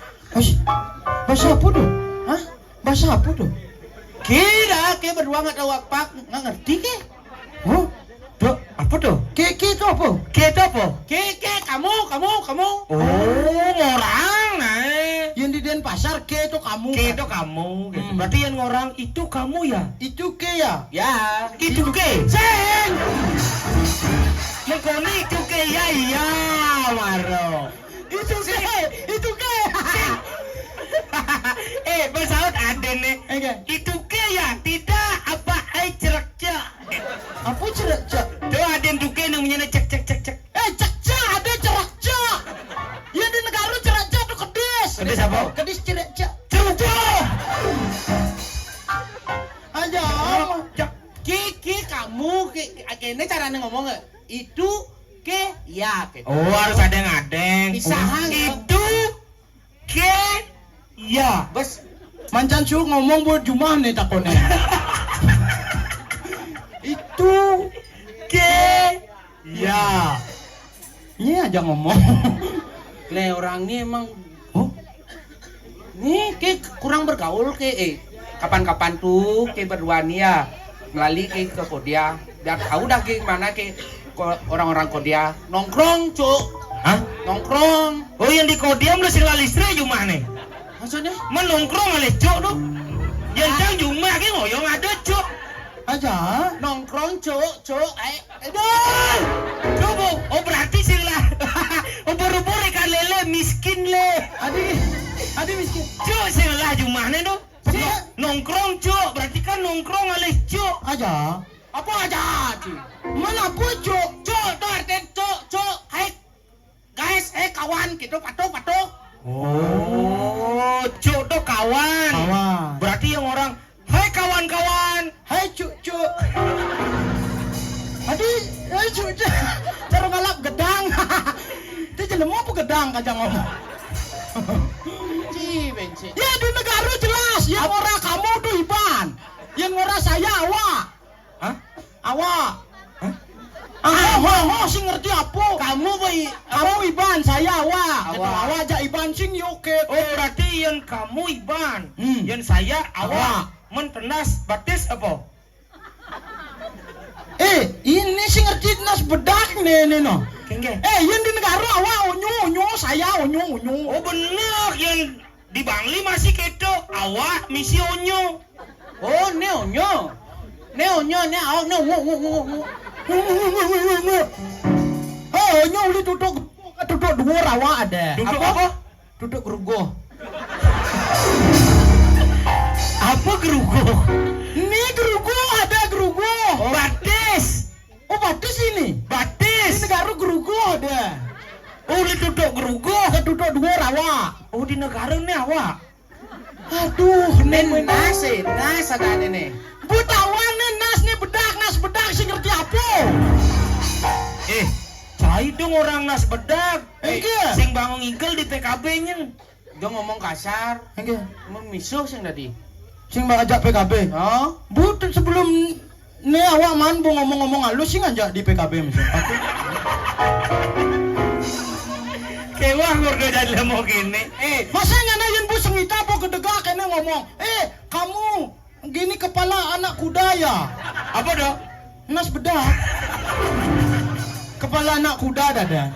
Bahasa apa tuh? Hah? Bahasa apa tuh? Kira kita berdua nggak tahu apa, nggak ngerti ke? Oh, tuh, apa tuh? Ke, ke itu apa? Ke itu apa? Ke, ke, kamu, kamu, kamu. Oh, orang, nah. Yang di Denpasar, ke itu kamu, ke itu kamu, gitu. Hmm. Berarti yang orang itu kamu ya? Itu ke ya? Ya. Itu ke? Sing! Mengkoni itu ke ya, iya, maro. Itu ke, itu ke. Eh, besaut ada nih. Oke. Itu ke ya? Tidak, apa, ai cerak cek. Apa cerak cek? Tuh ada yang tuke namanya cek, cek, cek, cek. Eh, cek cek, ada cerak cek. Ya di negara cerak cek tuh kedis. Kedis apa? Kedis cerak cek. Cerak cek. Aja. Cek. Kiki kamu, ki, ki, ini caranya ngomong nggak? Itu ke ya gitu. Oh, harus ada yang adeng. Bisa. Itu ke ya. Bes. Mancan su ngomong buat jumah nih takonnya. Itu ke ya. Ini aja ngomong. Le, orang ini emang, oh? Ini ke kurang bergaul ke, eh, kapan-kapan tuh ke berdua nih ya melalui ke, ke Kodia. Biar tahu dah ke mana ke ko-, orang-orang Kodia. Nongkrong, Cuk. Hah? Nongkrong. Oh, yang di Kodia mesti lali stre jumah nih. Maksudnya? Menongkrong oleh Cuk tuh. Yang cang jumah ke ngoyong ada Cuk. Aja. Nongkrong, Cuk, Cuk. Eh, aduh. Coba. Oh, berarti sing lah. Ubur-ubur ikan lele miskin le. Adi, adi miskin. Cuk, sing lah jumahnya tuh. Nongkrong, Cuk. Berarti kan nongkrong alih Cuk. Aja. Apa aja, Cuk? Mana apa, Cuk? Cuk, tuh artinya Cuk, Cuk. Hai, guys, eh, kawan, gitu, patuh, patuh. Oh, Cuk tuh kawan. Kawan. Berarti yang orang, "Hai kawan-kawan." Hai Cuk-cuk. Adi, hai Cuk-cuk. Cara ngalap gedang. Dia jelema apa gedang kacang ngomong? Ci, benci. Ya di negara jelas, yang ora kamu tuh Iban. Yang ora saya awak. Hah? Awak. Hah? Ah, ho, ho, sing ngerti apa? Kamu, Boy. Kamu Iban, saya awak. Awak. Awak aja Iban sing yo ke. Oh, berarti yang kamu Iban, hmm, yang saya awak. Awak. Men tenas batis apa? Eh, ini sing ngerti tenas bedak nih, nih, no. Kengke. Eh, yang di negara awak onyo, onyo, saya onyo, onyo. Oh, bener, yang di Bangli masih keto, awak misi onyo. Oh, ne onyo. Ne onyo, ne awak, ne onyo, onyo, onyo, onyo. Oh, onyo uli tutuk, tutuk dua rawa ada. Tutuk apa? Apa? Tutuk gerugoh. Apa gerugoh? Ini gerugoh, ada gerugoh. Oh, batis. Oh, batis ini? Batis. Di negara gerugoh ada. Oh, uli tutuk gerugoh. Ke tutuk dua rawa. Oh, di negara ni awak. Aduh, nen nas, eh, nas ada nih. Butawan nih, nas nih bedak, nas bedak sing ngerti apa? Eh, cai dong orang nas bedak. Eh, iya. Sing bangun ngigel di P K B nyen. Dong ngomong kasar. Enggak. Ngomong misuh sing tadi. Sing mau ajak P K B. Oh? Bu, sebelum Nih awak man bu ngomong-ngomong halus sih ngajak di P K B misalnya. Kewah keluarga jadi mau gini. Eh, masa ngana yang bu sengita apa gedegak kena ngomong, "Eh, kamu gini kepala anak kuda ya?" Apa dah? Nas bedak. Kepala anak kuda dada.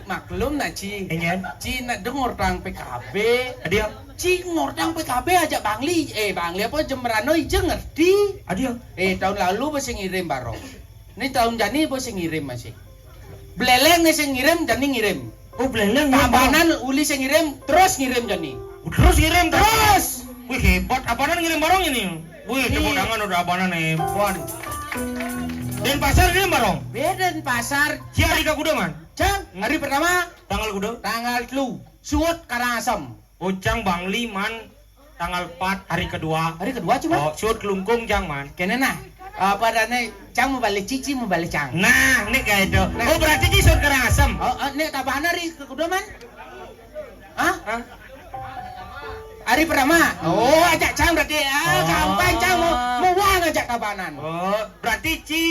Maklum nah, Ci. Éngkén. Ci nak dong ngortang P K B. Adio. Ci ngortang P K B ajak Bangli. Eh, Bangli apa Jembrano ija ngerti. Adio. Eh, tahun lalu apa sing ngirim barong. Ini tahun jani apa sing ngirim masih. Beleleng nih sing ngirim, jani ngirim. Oh, beleleng ngirim barong. Tabanan uli sing ngirim, terus ngirim jani. Oh, terus ngirim, terus. Wih, hebat. Apanan ngirim barong ini? Wih, tepuk tangan udah apanan hebat. Denpasar ngirim barong. Be Denpasar. Ci hari kakuda, Man? Cang, hari pertama. Tanggal kuda? Tanggal telu. Suud Karangasem. Oh, cang Bangli, Man, tanggal empat hari kedua. Hari kedua, cuma? Oh, suud Klungkung, cang, Man. Kéné nah. Apa adané, cang mau balik cici, mau balik cang. Nah, ini kayak itu. Nah. Oh, berarti ci suud Karangasem. Oh, oh, ini Tabanan hari kakuda, Man? Hah? Hah? Hari pertama. Oh, ajak cang berarti. Ah, oh. Gampang cang mau, mau wang ajak Tabanan. Oh, berarti ci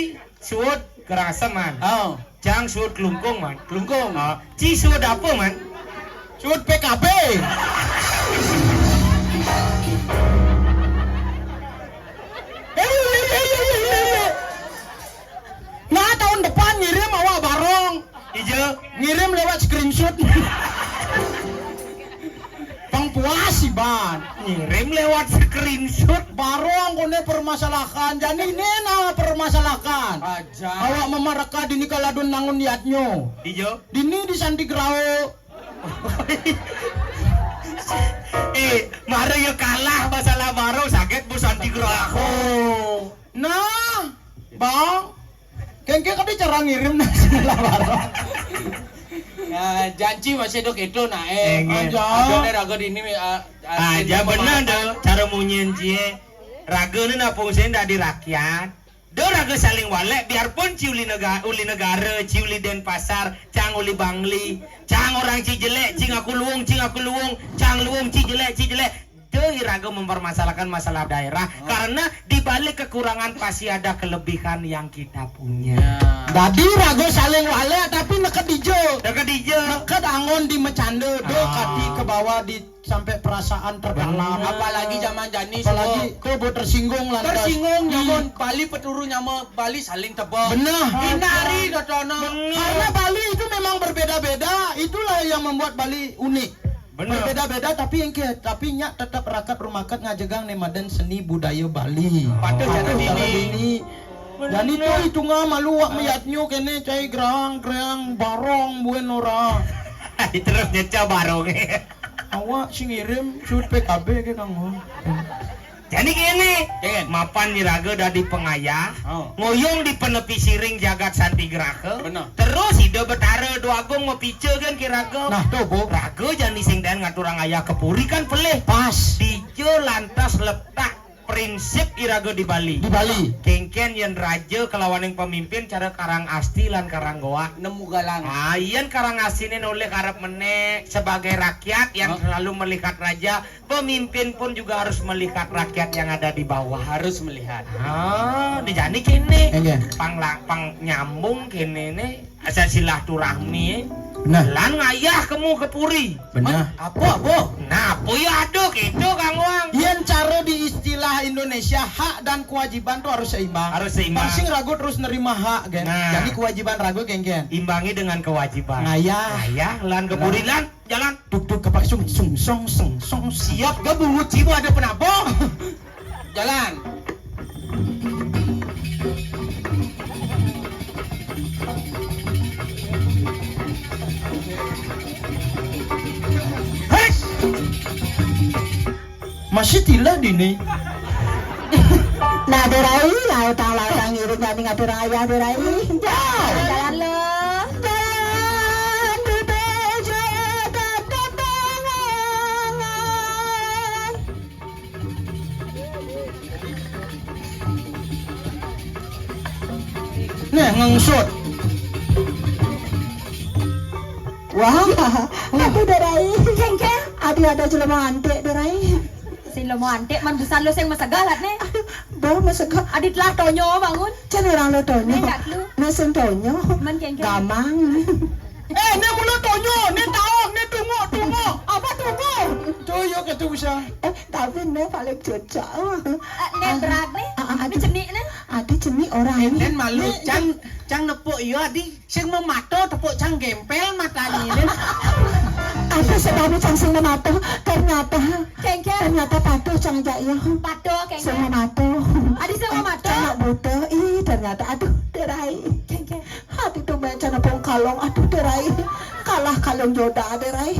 suud Karangasem, Man. Oh. Cang suud Klungkung, Man. Klungkung. Ah, ci suud apa, Man? Suud P K B. Nah, tahun depan ngirim awak barong. Ija. Ngirim lewat screenshot. Pang puas iban. Ngirim lewat screenshot. Barong koné permasalahan. Jani ini nah permasalahan. Aja. Awak mamaraka dini kaladun nangun yadnyo. Ija. Dini di Santigrao. Eh, mara ya kalah masalah barong, saget bu Santigrao. Nah, Bang. Kéngkén kadé cara ngirim nasi lamaran. Ya, janji masih dok itu nah, eh. Enggak. Aja. Ada deh raga di ini, ah, ah, aja ini benar mana? Dong, cara munyian cie. Raga ni napung saya dari rakyat. Do raga saling walek, biarpun ci uli nega-, uli negara, ci uli Denpasar, cang uli Bangli, cang orang ci jelek, ci ngaku luung, ci ngaku luung, cang luung, ci jelek, ci jelek. Doi raga mempermasalahkan masalah daerah, karena di balik kekurangan pasti ada kelebihan yang kita punya. Ya. Dadi raga saling walek tapi neked ijo. Neked ijo. Neked anggon di mecanda, do kati ke bawah di sampai perasaan terdalam. Bener. Apalagi zaman jani. Apalagi semua tuh buat tersinggung lantas. Tersinggung, nyaman Bali peturu nyama Bali saling tebak. Bener. Hindari dotono. Bener. Karena Bali itu memang berbeda-beda, itulah yang membuat Bali unik. Bener. Berbeda-beda tapi engke, tapi nyak tetap rakat rumakat ngajegang nemadan seni budaya Bali. Patut cara dini. Bener. Jani tuh hitungan malu wak meyatnyo kene cai gerang gerang barong buen ora. Terus nyeca barong. Awak si ngirim suud P K B ke kanggo. Jadi gini, mapan ni raga dadi pengayah, ngoyong di penepi siring jagat Santigraha, terus Ida Betara Dua Agung mapica kan ki raga. Nah, tuh, Bu. Raga jani sing dan ngaturang ayah ke puri kan pelih. Pas. Dija lantas letak prinsip iraga di Bali. Di Bali. Kéngkén yén raja kelawaning pemimpin cara karang asti lan karang goa. Nemu galang. Ah, yén karang astine nolih karep menék sebagai rakyat yang selalu melihat raja, pemimpin pun juga harus melihat rakyat yang ada di bawah. Harus melihat. Ah, dijani kéné. Enggak. Pang la-, pang nyambung kéné né. Asal silaturahmi. Nah. Lan ngayah kemu ke puri. Benar. Apa, apa? Nah, apa ya ada gitu, Kang Wang? Yén cara di istilah Indonesia, hak dan kewajiban tuh harus seimbang. Harus seimbang. Pang sing ragu terus nerima hak, kan? Nah. Jadi kewajiban ragu, geng-geng. Imbangi dengan kewajiban. Ngayah. Ngayah, lan ke puri, lan, jalan. Duk, duk, kepak, sung, sung, song, seng, song. Siap, gabung, ucimu ada penabung. Jalan. Hei! Masih tilah dini. Nah, Derai, lautang-lautang ngirit nyanyi ngatur ayah, Derai. Jalan lo. Jalan, di bejo tetap bangangan. Nah, ngengsut. Wah, aku Derai. Kengkeng. Adi ada jelema antik, Derai. Sing lemo antik, man busan lo sing masaga lat né. Aduh, bah masaga. Adit lah tonyo bangun. Cen orang lo tonyo. Né, enggak lu. Né sing tonyo. Man kengkeng. Gamang. Eh, né mula tonyo, né taong, né tunguk, tunguk. Apa tunguk? Tuh, yo ketu bisa. Eh, Tapi né paling cocok. Eh, né berat né. Ah, ah, né aduh. Cenik né. Adi cenik orang. Énten malu, cang, cang nepuk iya, Adi. Sing memato tepuk cang gempel matane né. Apa sebabnya cang sing memato? Ternyata, Kéngkén. Ternyata patuh cang jak iya. Patuh, kéngkén. Sing memato. Adi sing memato. Cang nak buta. Ih, ternyata, aduh, derai. Kéngkén. Hati tuh main cana pong kalong, aduh, derai. Kalah kalong joda, derai.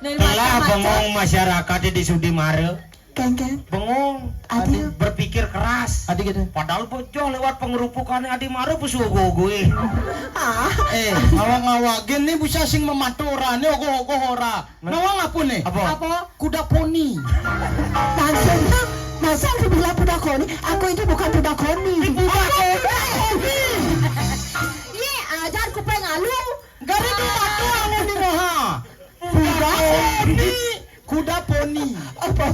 Telah bengong masyarakat di Sudimara. Kéngkén. Bengong. Adi. Berpikir keras. Adi gitu. Padahal bocah lewat pengerupukan Adi Mara pesu ogo-ogo, eh. Ah. Eh, ngawak-ngawak gini bisa sing memato ora, né ogo-ogo ora. Nawang apa né? Apa? Apa? Kuda poni. Maksudnya, masa aku bilang kuda koni? Aku ini bukan kuda koni. Kuda koni. Iya, ajar kuping alu. Gari di mata aku di roha. Kuda poni. Kuda poni. Apa?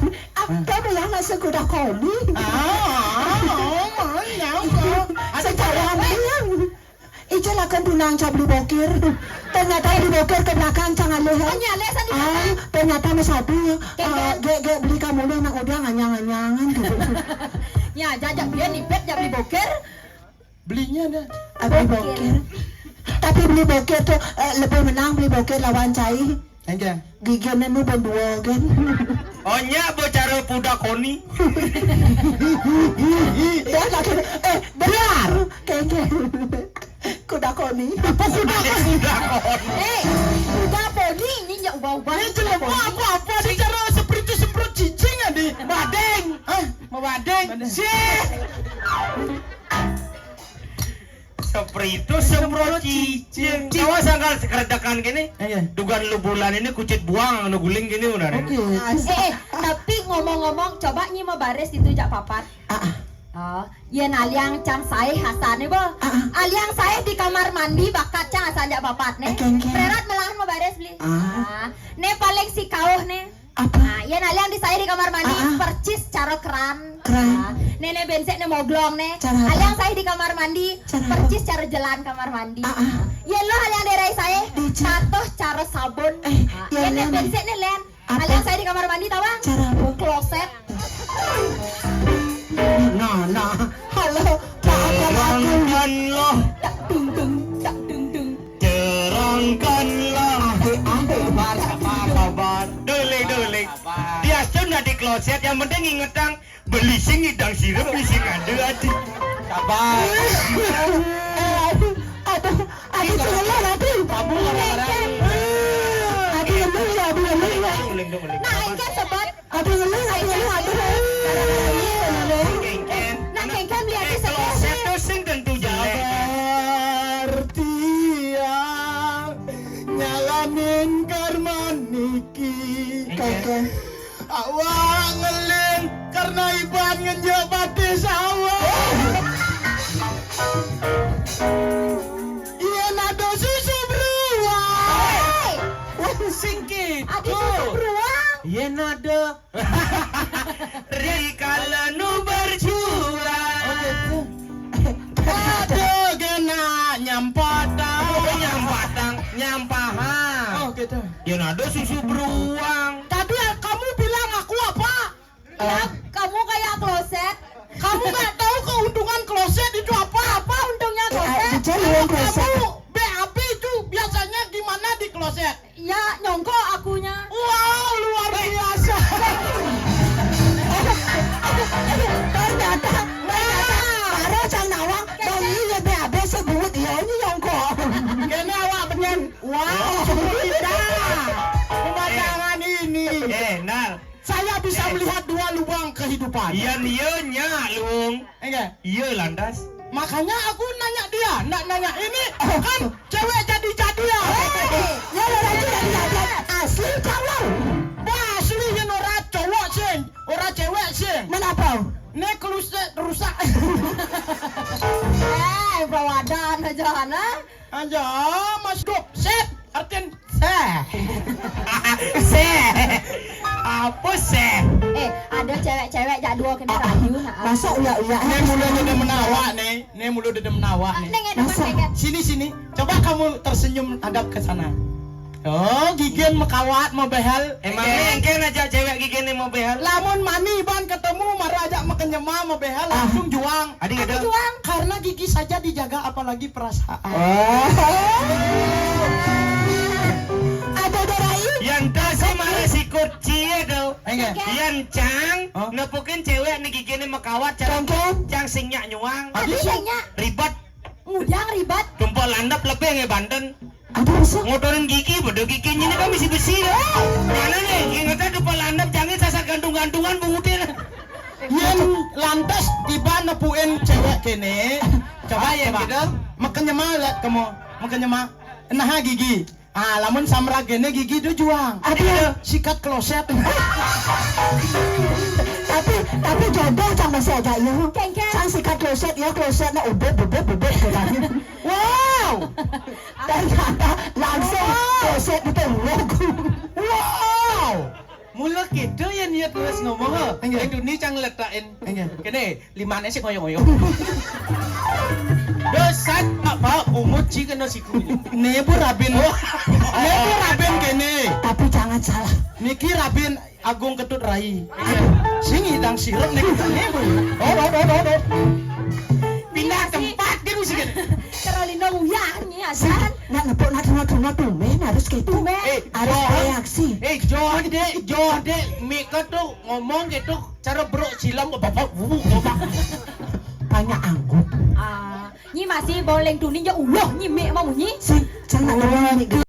Apa yang masuk kuda koni? Ah, ah, oh, mana? Secara bilang. Ija lakon tunang cak beli bokir. Ternyata beli bokir ke belakang cang alih. Oh, nyalih sandi. Ah, ternyata mas aduh. Gek, gek beli kamu lu nak udah nganyang-nganyangan gitu. Ya, jajak dia nipet jak beli bokir. Belinya ada. Ah, beli bokir. Tapi beli bokir tuh, eh, lebih menang beli bokir lawan cai. Enggak. Giginya nu berdua kan. Oh, nya bicara kuda koni. Ya, lagi, eh, benar. Kéngkén. Kuda koni. Apa kuda koni? Kuda koni. Eh, kuda poni ini nya ubah-ubah. Ini jelema apa-apa bicara seperti semprot cicing, Adi. Badeng. Hah? Mabadeng. Badeng. Sih. Sepritu semprot cicing. Tawa sangkal sekeredekan gini. Iya. Dugan lu bulan ini kucit buang anu guling gini udah. Oke. Eh, eh, tapi ngomong-ngomong, coba nyi mau baris itu jak papat. Ah, ah. Oh, yén aliang cang saé hasané, Bo. Ah, ah. Aliang saé di kamar mandi bakat cang hasan jak papat né. Oke, oke. Prérat melahan mau baris beli. Ah. Ah, né paling si kauh né. Apa? Nah, yén aliang di saé di kamar mandi, ah, ah, percis cara keran. Keran. Nah, né, né bénsék né moglong né. Cara apa? Aliang saé di kamar mandi, cara apa? Percis cara jelan kamar mandi. Ah, ah. Yén lo aliang daérah saé, dica- patuh cara sabun. Eh, nah, yén né, né, né, bénsék né lén. Apa? Aliang saé di kamar mandi, tahu, Bang? Cara apa? Kloset. Nah, nah. Halo, maafkan aku. Terangkanlah. Tak dung dung, tak dung dung. Terangkanlah. Ahe, ahe, bar, bar, bar. Duling, duling. Dia sudah di kloset, yang penting ingetang, beli sing idang sirep, beli sing ada adi. Sabar. Eh, aduh, aduh, aduh, tolong, aduh. Kamu marah-marah. Aduh, ngeluh ya, aduh, ngeluh ya. Duling, duling. Nah, ini kan sebab Aduh, ngeluh, aduh, ngeluh, aduh. Kéngkén. Nah, kéngkén beli aja. Kloset tuh sing tentu jelek. Sabar, tiang, nyalamin karman niki. Kéngkén. Awak ngeling karena iban ngenjek batis awak. Iya, nado susu beruang. Hei! Sing kitu. Adi susu beruang. Yén ada. Rikala nu berjuang. Oh, gitu. Ada gena nyampatang. Oh, nyampatang, nyampahan. Oh, gitu. Yén ada susu beruang. Tadi kamu bilang aku apa? Ya, kamu kayak kloset. Kamu nggak tahu keuntungan kloset itu apa? Apa untungnya kloset? Eh, eh, bicara uang kloset. Kamu B A B itu biasanya gimana di kloset? Ya, nyongkok akunya. Wow, luar biasa. Ternyata, ternyata, baru cang nawang, bang ini B A B sebut, ya ini nyongkok. Kena awak benyan. Wow, indah. Pemandangan ini. Eh, Nal. Saya bisa melihat dua lubang kehidupan. Iya, iya, nya, Lung. Enggak. Iya, lantas. Makanya aku nanya dia, ndak nanya ini. Kan cewek jadi-jadi ya. Hei, ya lo lagi jadi-jadi. Asli cowok. Wah, asli yang ora cowok sih, ora cewek sih. Mana apa? Nek rusak, rusak. Eh, bawadan aja, nah. Aja, Mas Dok. Set, artian seh. Seh. Apa seh? Eh, ada cewek-cewek jak dua kena rayu, nah. Masa uya-uya? Ini mulai jadi menawak nih. Ini mulai jadi menawak nih. Neng, ada. Masa? Sini, sini. Coba kamu tersenyum hadap ke sana. Oh, gigin makawat mabéhal. Emang engkén aja céwék giginé mabéhal. Lamun mani iban ketemu mara aja makenyema mabéhal langsung juang. Adi kéto. Juang. Karena gigi saja dijaga apalagi perasaan. Oh. Ada darai. Yan tasi mara sikut cie to. Enggak. Yan cang nepukin céwék né giginé makawat cang. Cang sing nyak nyuang. Adi sing nyak. Ribet. Ngudang ribet. Tumpek landep lebih nggih banten. Aduh, bisa. Ngotorin gigi, pada giginya ini kan besi-besi. Mana nih? Ingetnya tumpek landep, jangan sasar gantung-gantungan, bungutin. Yén lantas tiba nepuin céwék kéné. Coba ya, Pak. Gitu. Makan nyema, lihat kamu. Makan nyema. Nah, gigi. Ah, lamun samrak kéné gigi do juang. Aduh, sikat kloset. Tapi, tapi jodoh cang masih aja, iya. Kéngkén. Cang sikat kloset, iya, klosetnya ubit, ubit, ubit, ubit. Wow. Ternyata langsung kloset itu logo. Wow. Mula kéto ya niat nulis ngomong, ha. Enggak. Yang dunia cang letakin. Enggak. Kéné, limane sing ngoyo-ngoyo. Dosat, Pak, Pak, bungut ci kena siku. Né bu rabin. Né bu rabin kéné. Tapi jangan salah. Niki rabin Agung Ketut Rai. Sing idang sirup niki né bu. Oh, oh, oh, oh, oh. Pindah tempat dia mesti kéné. Carolina uyah nyi asan. Nak nepuk, nak, nak, nak, tumben harus kayak itu. Tumben. Eh, harus joh. Reaksi. Eh, joh, Dek, joh, Dek. Mika tuh ngomong gitu, cara bro silam, bapak, wuh, bapak. Banyak anggut. Ah, nyi masih boleh tuning ya, ulah nyi mik mau nyi. Si, jangan ngomong gitu.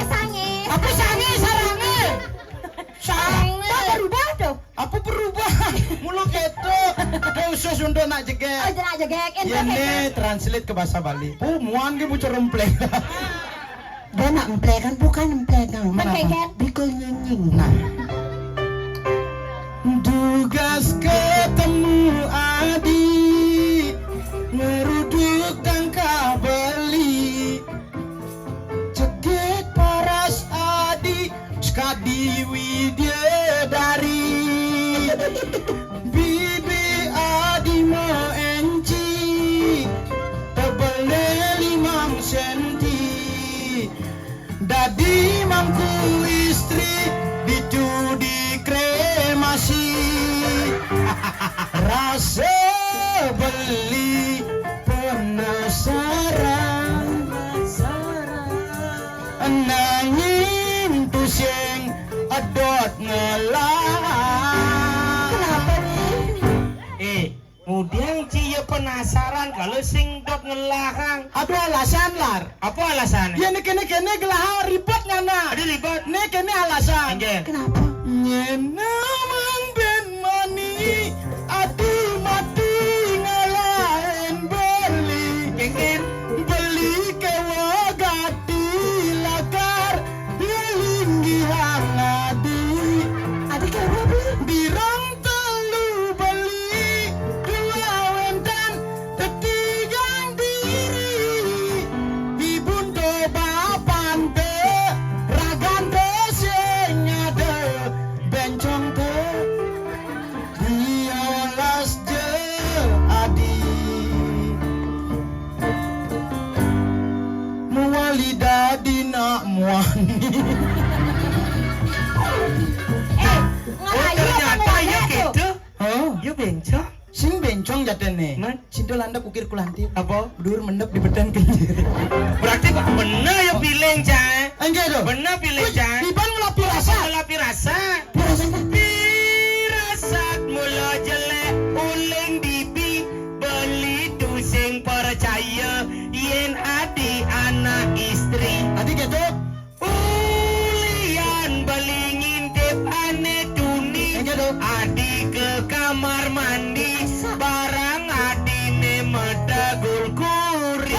Sange. Apa sange, sarange? Sange. Apa berubah tuh? Apa berubah? Mulu keto. Khusus untuk nak jegek. Oh, nak jegek. Ini translate ke bahasa Bali. Oh, muan ke bocor empleng. Dia nak emplekan, bukan emplekan. Bikul nyinying. Nah. Dugas ketemu adi, ngeruduk tangkah beli. Cekik paras adi, sekadi widya dari. Bibi adi meenci, tebelnya limang senti. Dadi mangku istri ditu dikremasi. Rasa beli penasaran. Nanging tusing edot ngelah. Kenapa nih? Eh, Mudiang ci ya penasaran kalau sing dot ngelahang. Aduh, alasan, Lar. Apa alasan? Ya, né kéné-kéné gelaha ribet nyana. Ada ribet. Né kéné alasan. Enggak. Kenapa? Nyena mang ben mani, aduh mati ngalahin beli. Kéngkén. Beli kewa gati lakar, linggihan adi. Adi kewa beli. Dirang telu beli, dua wentan, tetigang diri. Ibun to bapan te, ragan te sing ada, bencong te. Yo bencong. Sing bencong jatene. Man? Sinto landep ukir kulanti. Apa? Dur mendep di bedan kenjir. Berarti bener ya piling, Cai. Enggak tuh. Bener piling, Cai. Iban ngelapi rasa. Ngelapi rasa. Pirasat mula jelek uling bibi beli tu sing percaya yen adi anak istri. Adi gitu. Ulian beli ngintip ane tuni. Adi ke kamar mandi. Barang adine metegul kuri.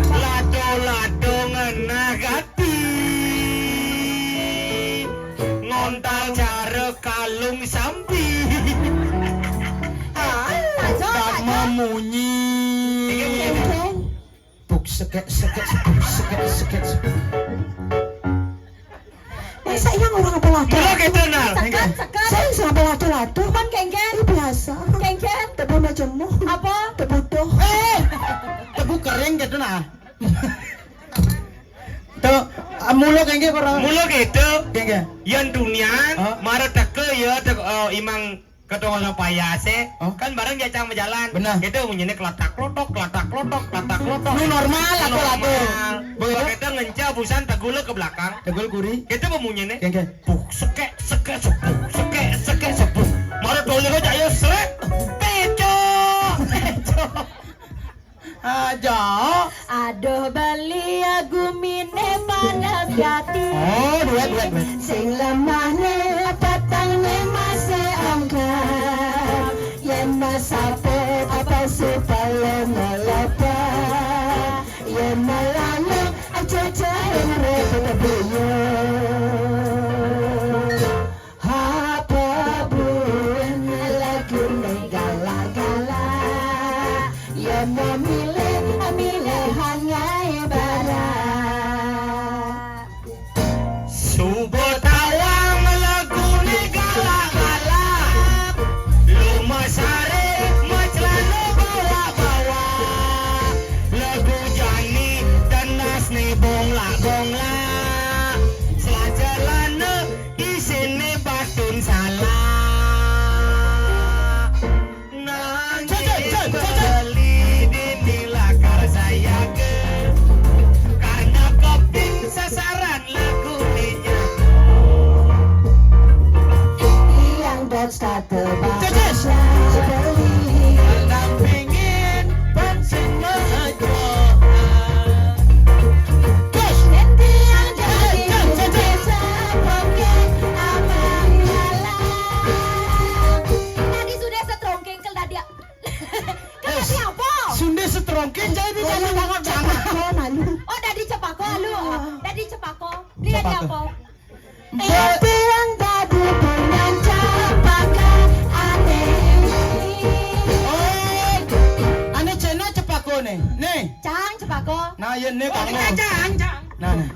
Lado-lado ngenah gati. Ngontal cara kalung sampi. Ah, tak memunyi. Buk sekek sekek sebuk sekek sekek sebuk. Masa iya orang apa lagi? Mula gitu, Nal. Sekat, sekat. Saya nggak apa lagi lagi. Cuman kengken. Ini biasa. Kengken. Tebu majemuk. Apa? Tebu doh. Eh, tebu kering gitu, nah. Tuh, ah, mula kengken apa? Mula gitu. Kengken. Yan dunian, mara teka ya, teka, eh, imang Ketonggolan payase, kan bareng diacang majalan. Bener. Gitu munyine kelatak klotok, kelatak klotok, kelatak klotok. Nu normal, apa lado? Begitu. Kita ngenca busan tegul ke belakang. Tegul kuri. Gitu pemunyine. Kengke. Buk sekek sekek sebuk, sekek sekek sebuk. Mara toliro cak yo srek. Peco. Peco. Aja. Aduh belia gumine panas gati. Oh, duet, duet, duet. Sing lemahne petangnya masih angkat. Yen masapet apa supaya melepa. Yen melanyo aja jalan repot beliau. Apa buin lagune gala-gala. Ya memilih, milih hangai bara. Suba tawang lagune gala-gala. Luma sare, macelana bawa-bawa. Lagu jani, tenasne bongla-bongla. Selacelana, isine batun sala. Nanging beli dini lakar sayaga. Karena keping sasaran lagu nyaga. Tiang dot starter beli. Dampingin bensin majoan. Terus. Tiang jadi desa poke amang jalan. Tadi sudah setrongkeng ke dadi. Ke dadi apa? Sunde setrongkeng jadi dadi tangap-tangap. Cepako malu. Oh, dadi cepako lu. Dadi cepako. Beli dadi apa? Dadi yang dadi punyan cepaka ane. Oh, ane cena cepako ne. Nih. Cang cepako. Nah, ya nih kamu. Cang, cang. Nah, nah.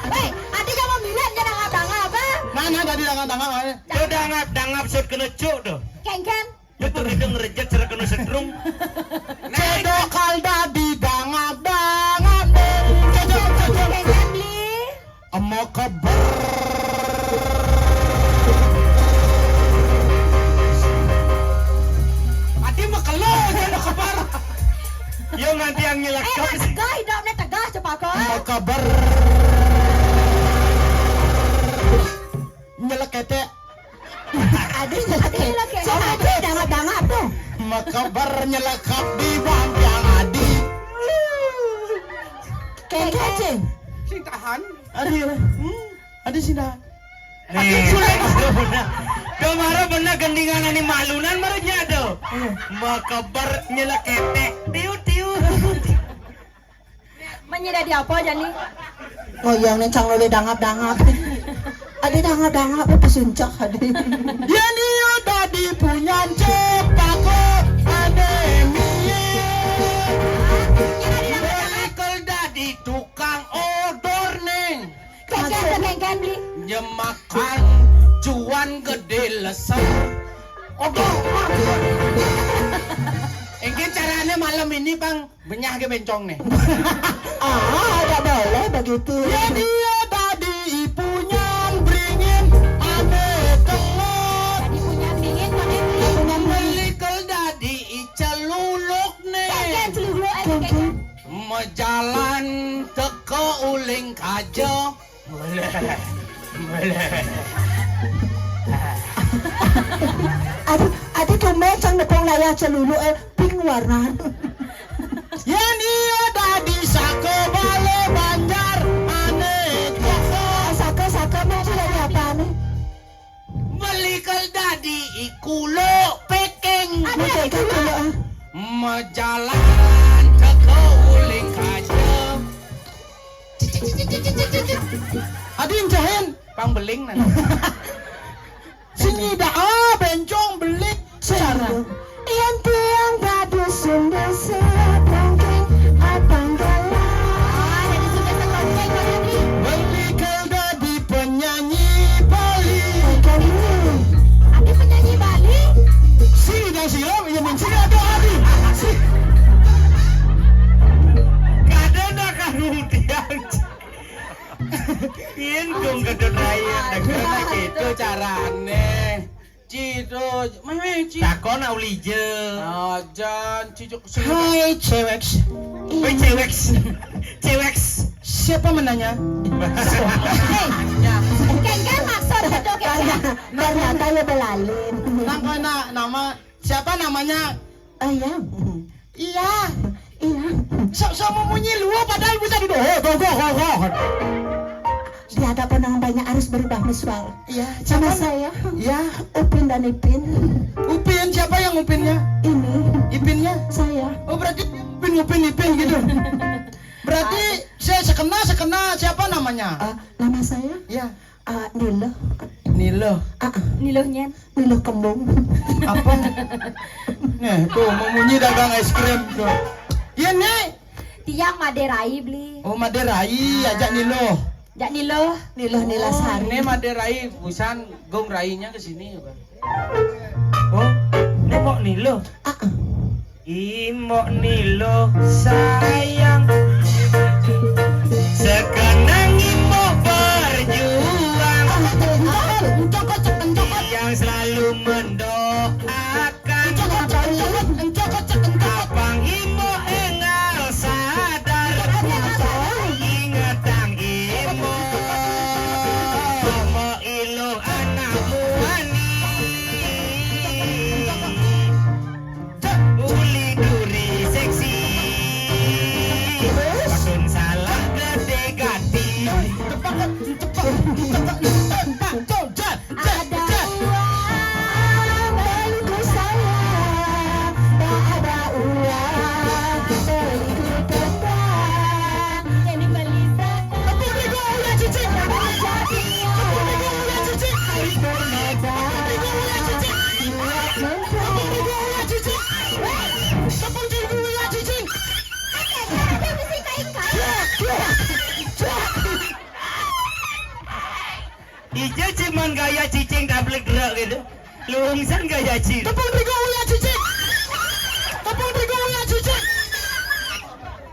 Weh, adi kamu bilang dia dangap-dangap apa? Nah, nah, dadi dangap-dangap ane. Tuh dangap-dangap sut kena cuk tuh. Kengken. Nyepu gedung rejet sira kena setrum. Cedok kal dadi dangap-dangap. Cedok, cedok. Emo keber. Adi mekelo jano keber. Yo nganti yang nyelekep. Eh, tegah hidupnya tegah cepaka. Emo keber. Nyeleketek. Adi nyeleketek. Adi nyeleketek. Sama adi dangap-dangap tuh. Mekeber nyelekap di bampiang adi. Kengkecing. Sing tahan. Adi. Hmm. Adi sing tahan. Nih, bener. Tuh mara bener gendingan ani malunan mara nyado. Mekeber nyeleketek. Tiu tiu. Menye dadi apa jani? Ngoyong nih cang lole dangap-dangap. Adi dangap-dangap apa pesuncak adi. Jani yo dadi punyan cepako ane miye. Michael dadi tukang odor neng. Kengken, kengken beli. Nyemakan cuan gede lesem. Odor. Engke carane malam ini, Bang. Benyah ke bencong nih. Ah, tidak boleh begitu. Ya dia tadi ipunya bringin ane tengah. Kaja. Boleh. Boleh. Aduh, aduh, tumben cang nepung layah celulu, eh, pink warna. Yén iya dadi saka bala banjar ané jasa. Saka, saka, mung sing dadi apa nih? Beli kel dadi iku lo peking. Ada iku lo, ah. Majalan teka uling kaja. Adi encahin. Pang beling nanti. Sing nyidak, ah, bencong belik. Cara. Yén tiang badusun desa Tongkeng, abang galak. Ah, jadi sudah setongkeng, Bang Yadi. Beli kel dadi penyanyi Bali. Bukan ini. Ada penyanyi Bali? Sini dong, sini, ya, main sini ada hari. Sini. Kadén dah kan tiang. Yén dong kedut raya, negara gitu carané. Citu, méh, méh, ci. Takon aulija. Ah, jan, cicu kesini. Hai, cewek. Woi, cewek. Cewek. Siapa menanya? Hei, ya. Kan, kan maksud itu, kan? Ternyata, ternyata ya belalin. Nang kena nama, siapa namanya? Oh, iya. Iya. Iya. Sok, sok memunyi luar padahal bisa duduk. Oh, go, go, go, go. Di hadapan orang banyak harus berubah visual. Iya, sama siapa? Saya. Iya. Upin dan Ipin. Upin, siapa yang Upinnya? Ini. Ipinnya? Saya. Oh, berarti Upin, Upin, Ipin gitu. Berarti saya sekena, sekena siapa namanya? Eh, nama saya? Iya. Ah, Nilo. Nilo. Ah, ah. Nilo nyen. Nilo kembung. Apa? Nih, tuh, memunyi dagang es krim tuh. Iya, Nek. Tiang Madé Rai beli. Oh, Madé Rai, ajak Nilo. Jak Nilo. Nilo, Nila Sari. Ini Madé Rai, busan gong rainya ke sini ya, Bang. Oh, ini mau Nilo. Ah, ah. Imok Nilo sayang, sekenang imok berjuang. Yang selalu mendoakan abang imok engal sadar. Ingetang imok, mok iluh anak muani. Uli duri seksi. Sun salah gedé gati. Ada uang beli ku sayang, tak ada uang beli ku tendang. Jadi beli sayang. Tepuk di gua, ya, Cici. Tepuk di gua, ya, Cici. Tepuk di gua, ya, Cici. Tepuk di gua, ya, Cici. Tepuk di gua, ya, Cici. Ija cuman gaya cicing tablik dera gitu. Lurungsan gaya cicing. Tepung terigu uyah cicing. Tepung terigu uyah cicing.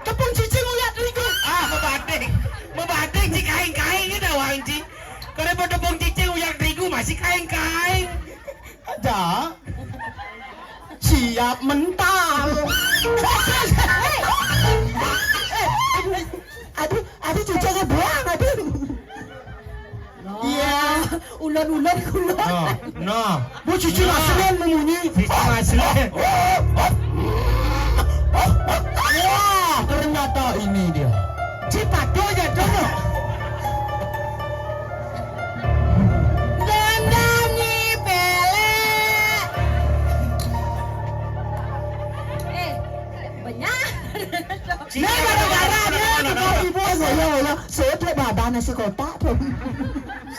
Tepung cicing uyah terigu. Ah, mebading. Mebading ci kaing-kaing gitu, Wang Ci. Kalau mau tepung cicing uyah terigu masih kaing-kaing. Ada. Siap mental. Aduh, aduh, cucunya buang, aduh. Iya. Ulon-ulon kulo. Nah, nah. Bu, cucu aslian memunyi. Cucu aslian. Wah, ternyata ini dia. Cipatu aja dulu. Dandani pelek. Eh, benyah. Nah, gara-gara dia tukang ibu, eh, ngoyo, ngoyo. Saya tuh babah nasi kotak tuh.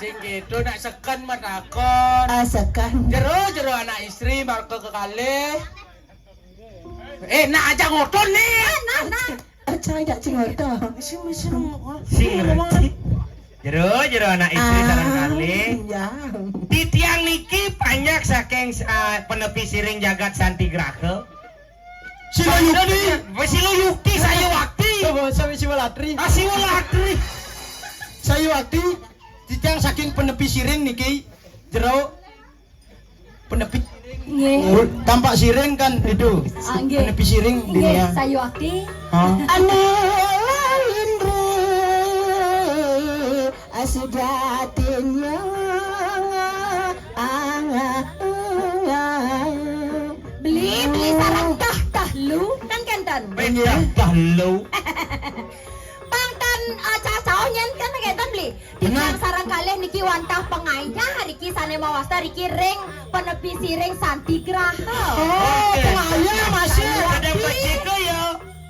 Sing gitu, nak seken matakon. Ah, seken. Jero, jero anak istri, marga kekalih. Eh, nak ajak ngotot nih. Nah, nah, nah. Aja ajak sing ngotot. Sing, sing, sing ngerti. Jero, jero anak istri sareng kalih. Iya. Titiang niki panjak saking, ah, penepi siring jagat Santigraha. Sila Yukti. Wis Sila Yukti, Sayuwakti. Coba, sami Siwalatri. Ah, Siwalatri. Sayuwakti, titiang saking penepi siring niki, jero penepi. Nggih. Tampak siring kan itu. Ah, nggih. Penepi siring. Nggih, dunia. Sayuwakti. Hah? Anu lain, Bro. Sujatinya. Beli, beli sareng dah, dah lu, kan kenten. Wis dah, dah lu. Pang ten, eh, cacaoh nyen kan kenten, beli. Titiang sareng kalih niki wantah pangayah riki sane mawasta riki ring panepi siring Santi Graha. Oh, pangayah masih. Ada pacika ya.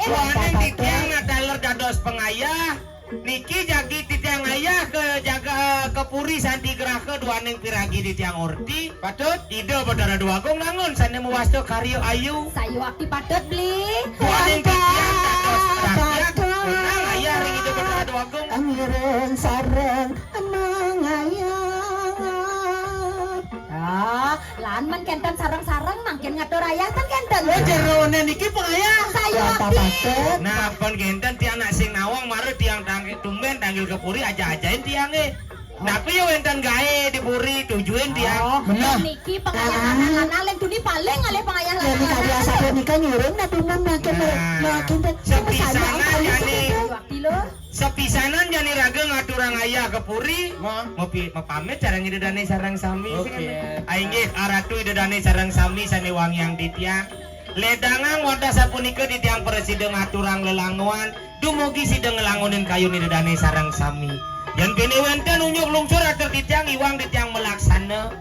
Eh, Duaning titiang nataler dados pangayah. Niki jagi titiang ayah ke jaga ke puri Santi Graha duaning piragi titiang orti. Patut. Ida Betara Dwagung nangun sane mawasta karya ayu. Sayuakti patut, beli. Duaning titiang dados rakyat. Menang ayah ring Ida Betara Dwagung. Amiren sareng mangayah. Ah, lan men kenten sareng-sareng mangkin ngatur ayah ten kenten. Oh, jerone niki pangayah. Sayuakti. Nah, pun kenten tiang nak sing nawang mara tiang tang tumben tanggil ke puri aja-ajain tiang eh. Nah, aku ya wenten gae di puri tujuin tiang. Benar. Niki pangayah lanang-lanang, len tuni paling ngalih pangayah Jadi tadi lanang-lanang. Asapun nikah ngiring nah tumben makin Nah. makin teh Sepisanan jani Sayuakti, Lur. Sepisanan jani raga ngaturang ayah ke puri. Wah. Mepi, mepamit sareng Ida Dane sareng sami. Oke. Ah, inggih, Aratu Ida Dane sareng sami sane wangiang titiang. Ledangang wantah sapunika titiang prasida ngaturang lelanguan. Dumugi sida ngelangunin kayun Ida Dane sareng sami. Yen kene wenten unjuk lungsur atur titiang iwang titiang melaksana.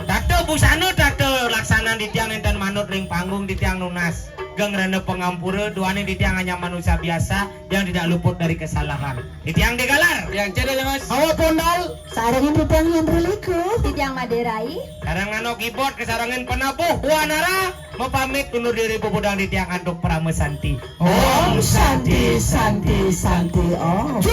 Tata busana tata laksanan titiang enten manut ring panggung titiang nunas. Geng rena pangampura duaning titiang hanya manusia biasa yang tidak luput dari kesalahan. Titiang digalar. Yang cerdas, Mas. Awa pondal. Sarengin titiang yang berliku. Titiang Maderai. Sareng ano keyboard kesarengin penabuh buanara mepamit undur diri pupudang titiang antuk parama santi. Om Santi Santi Santi Om.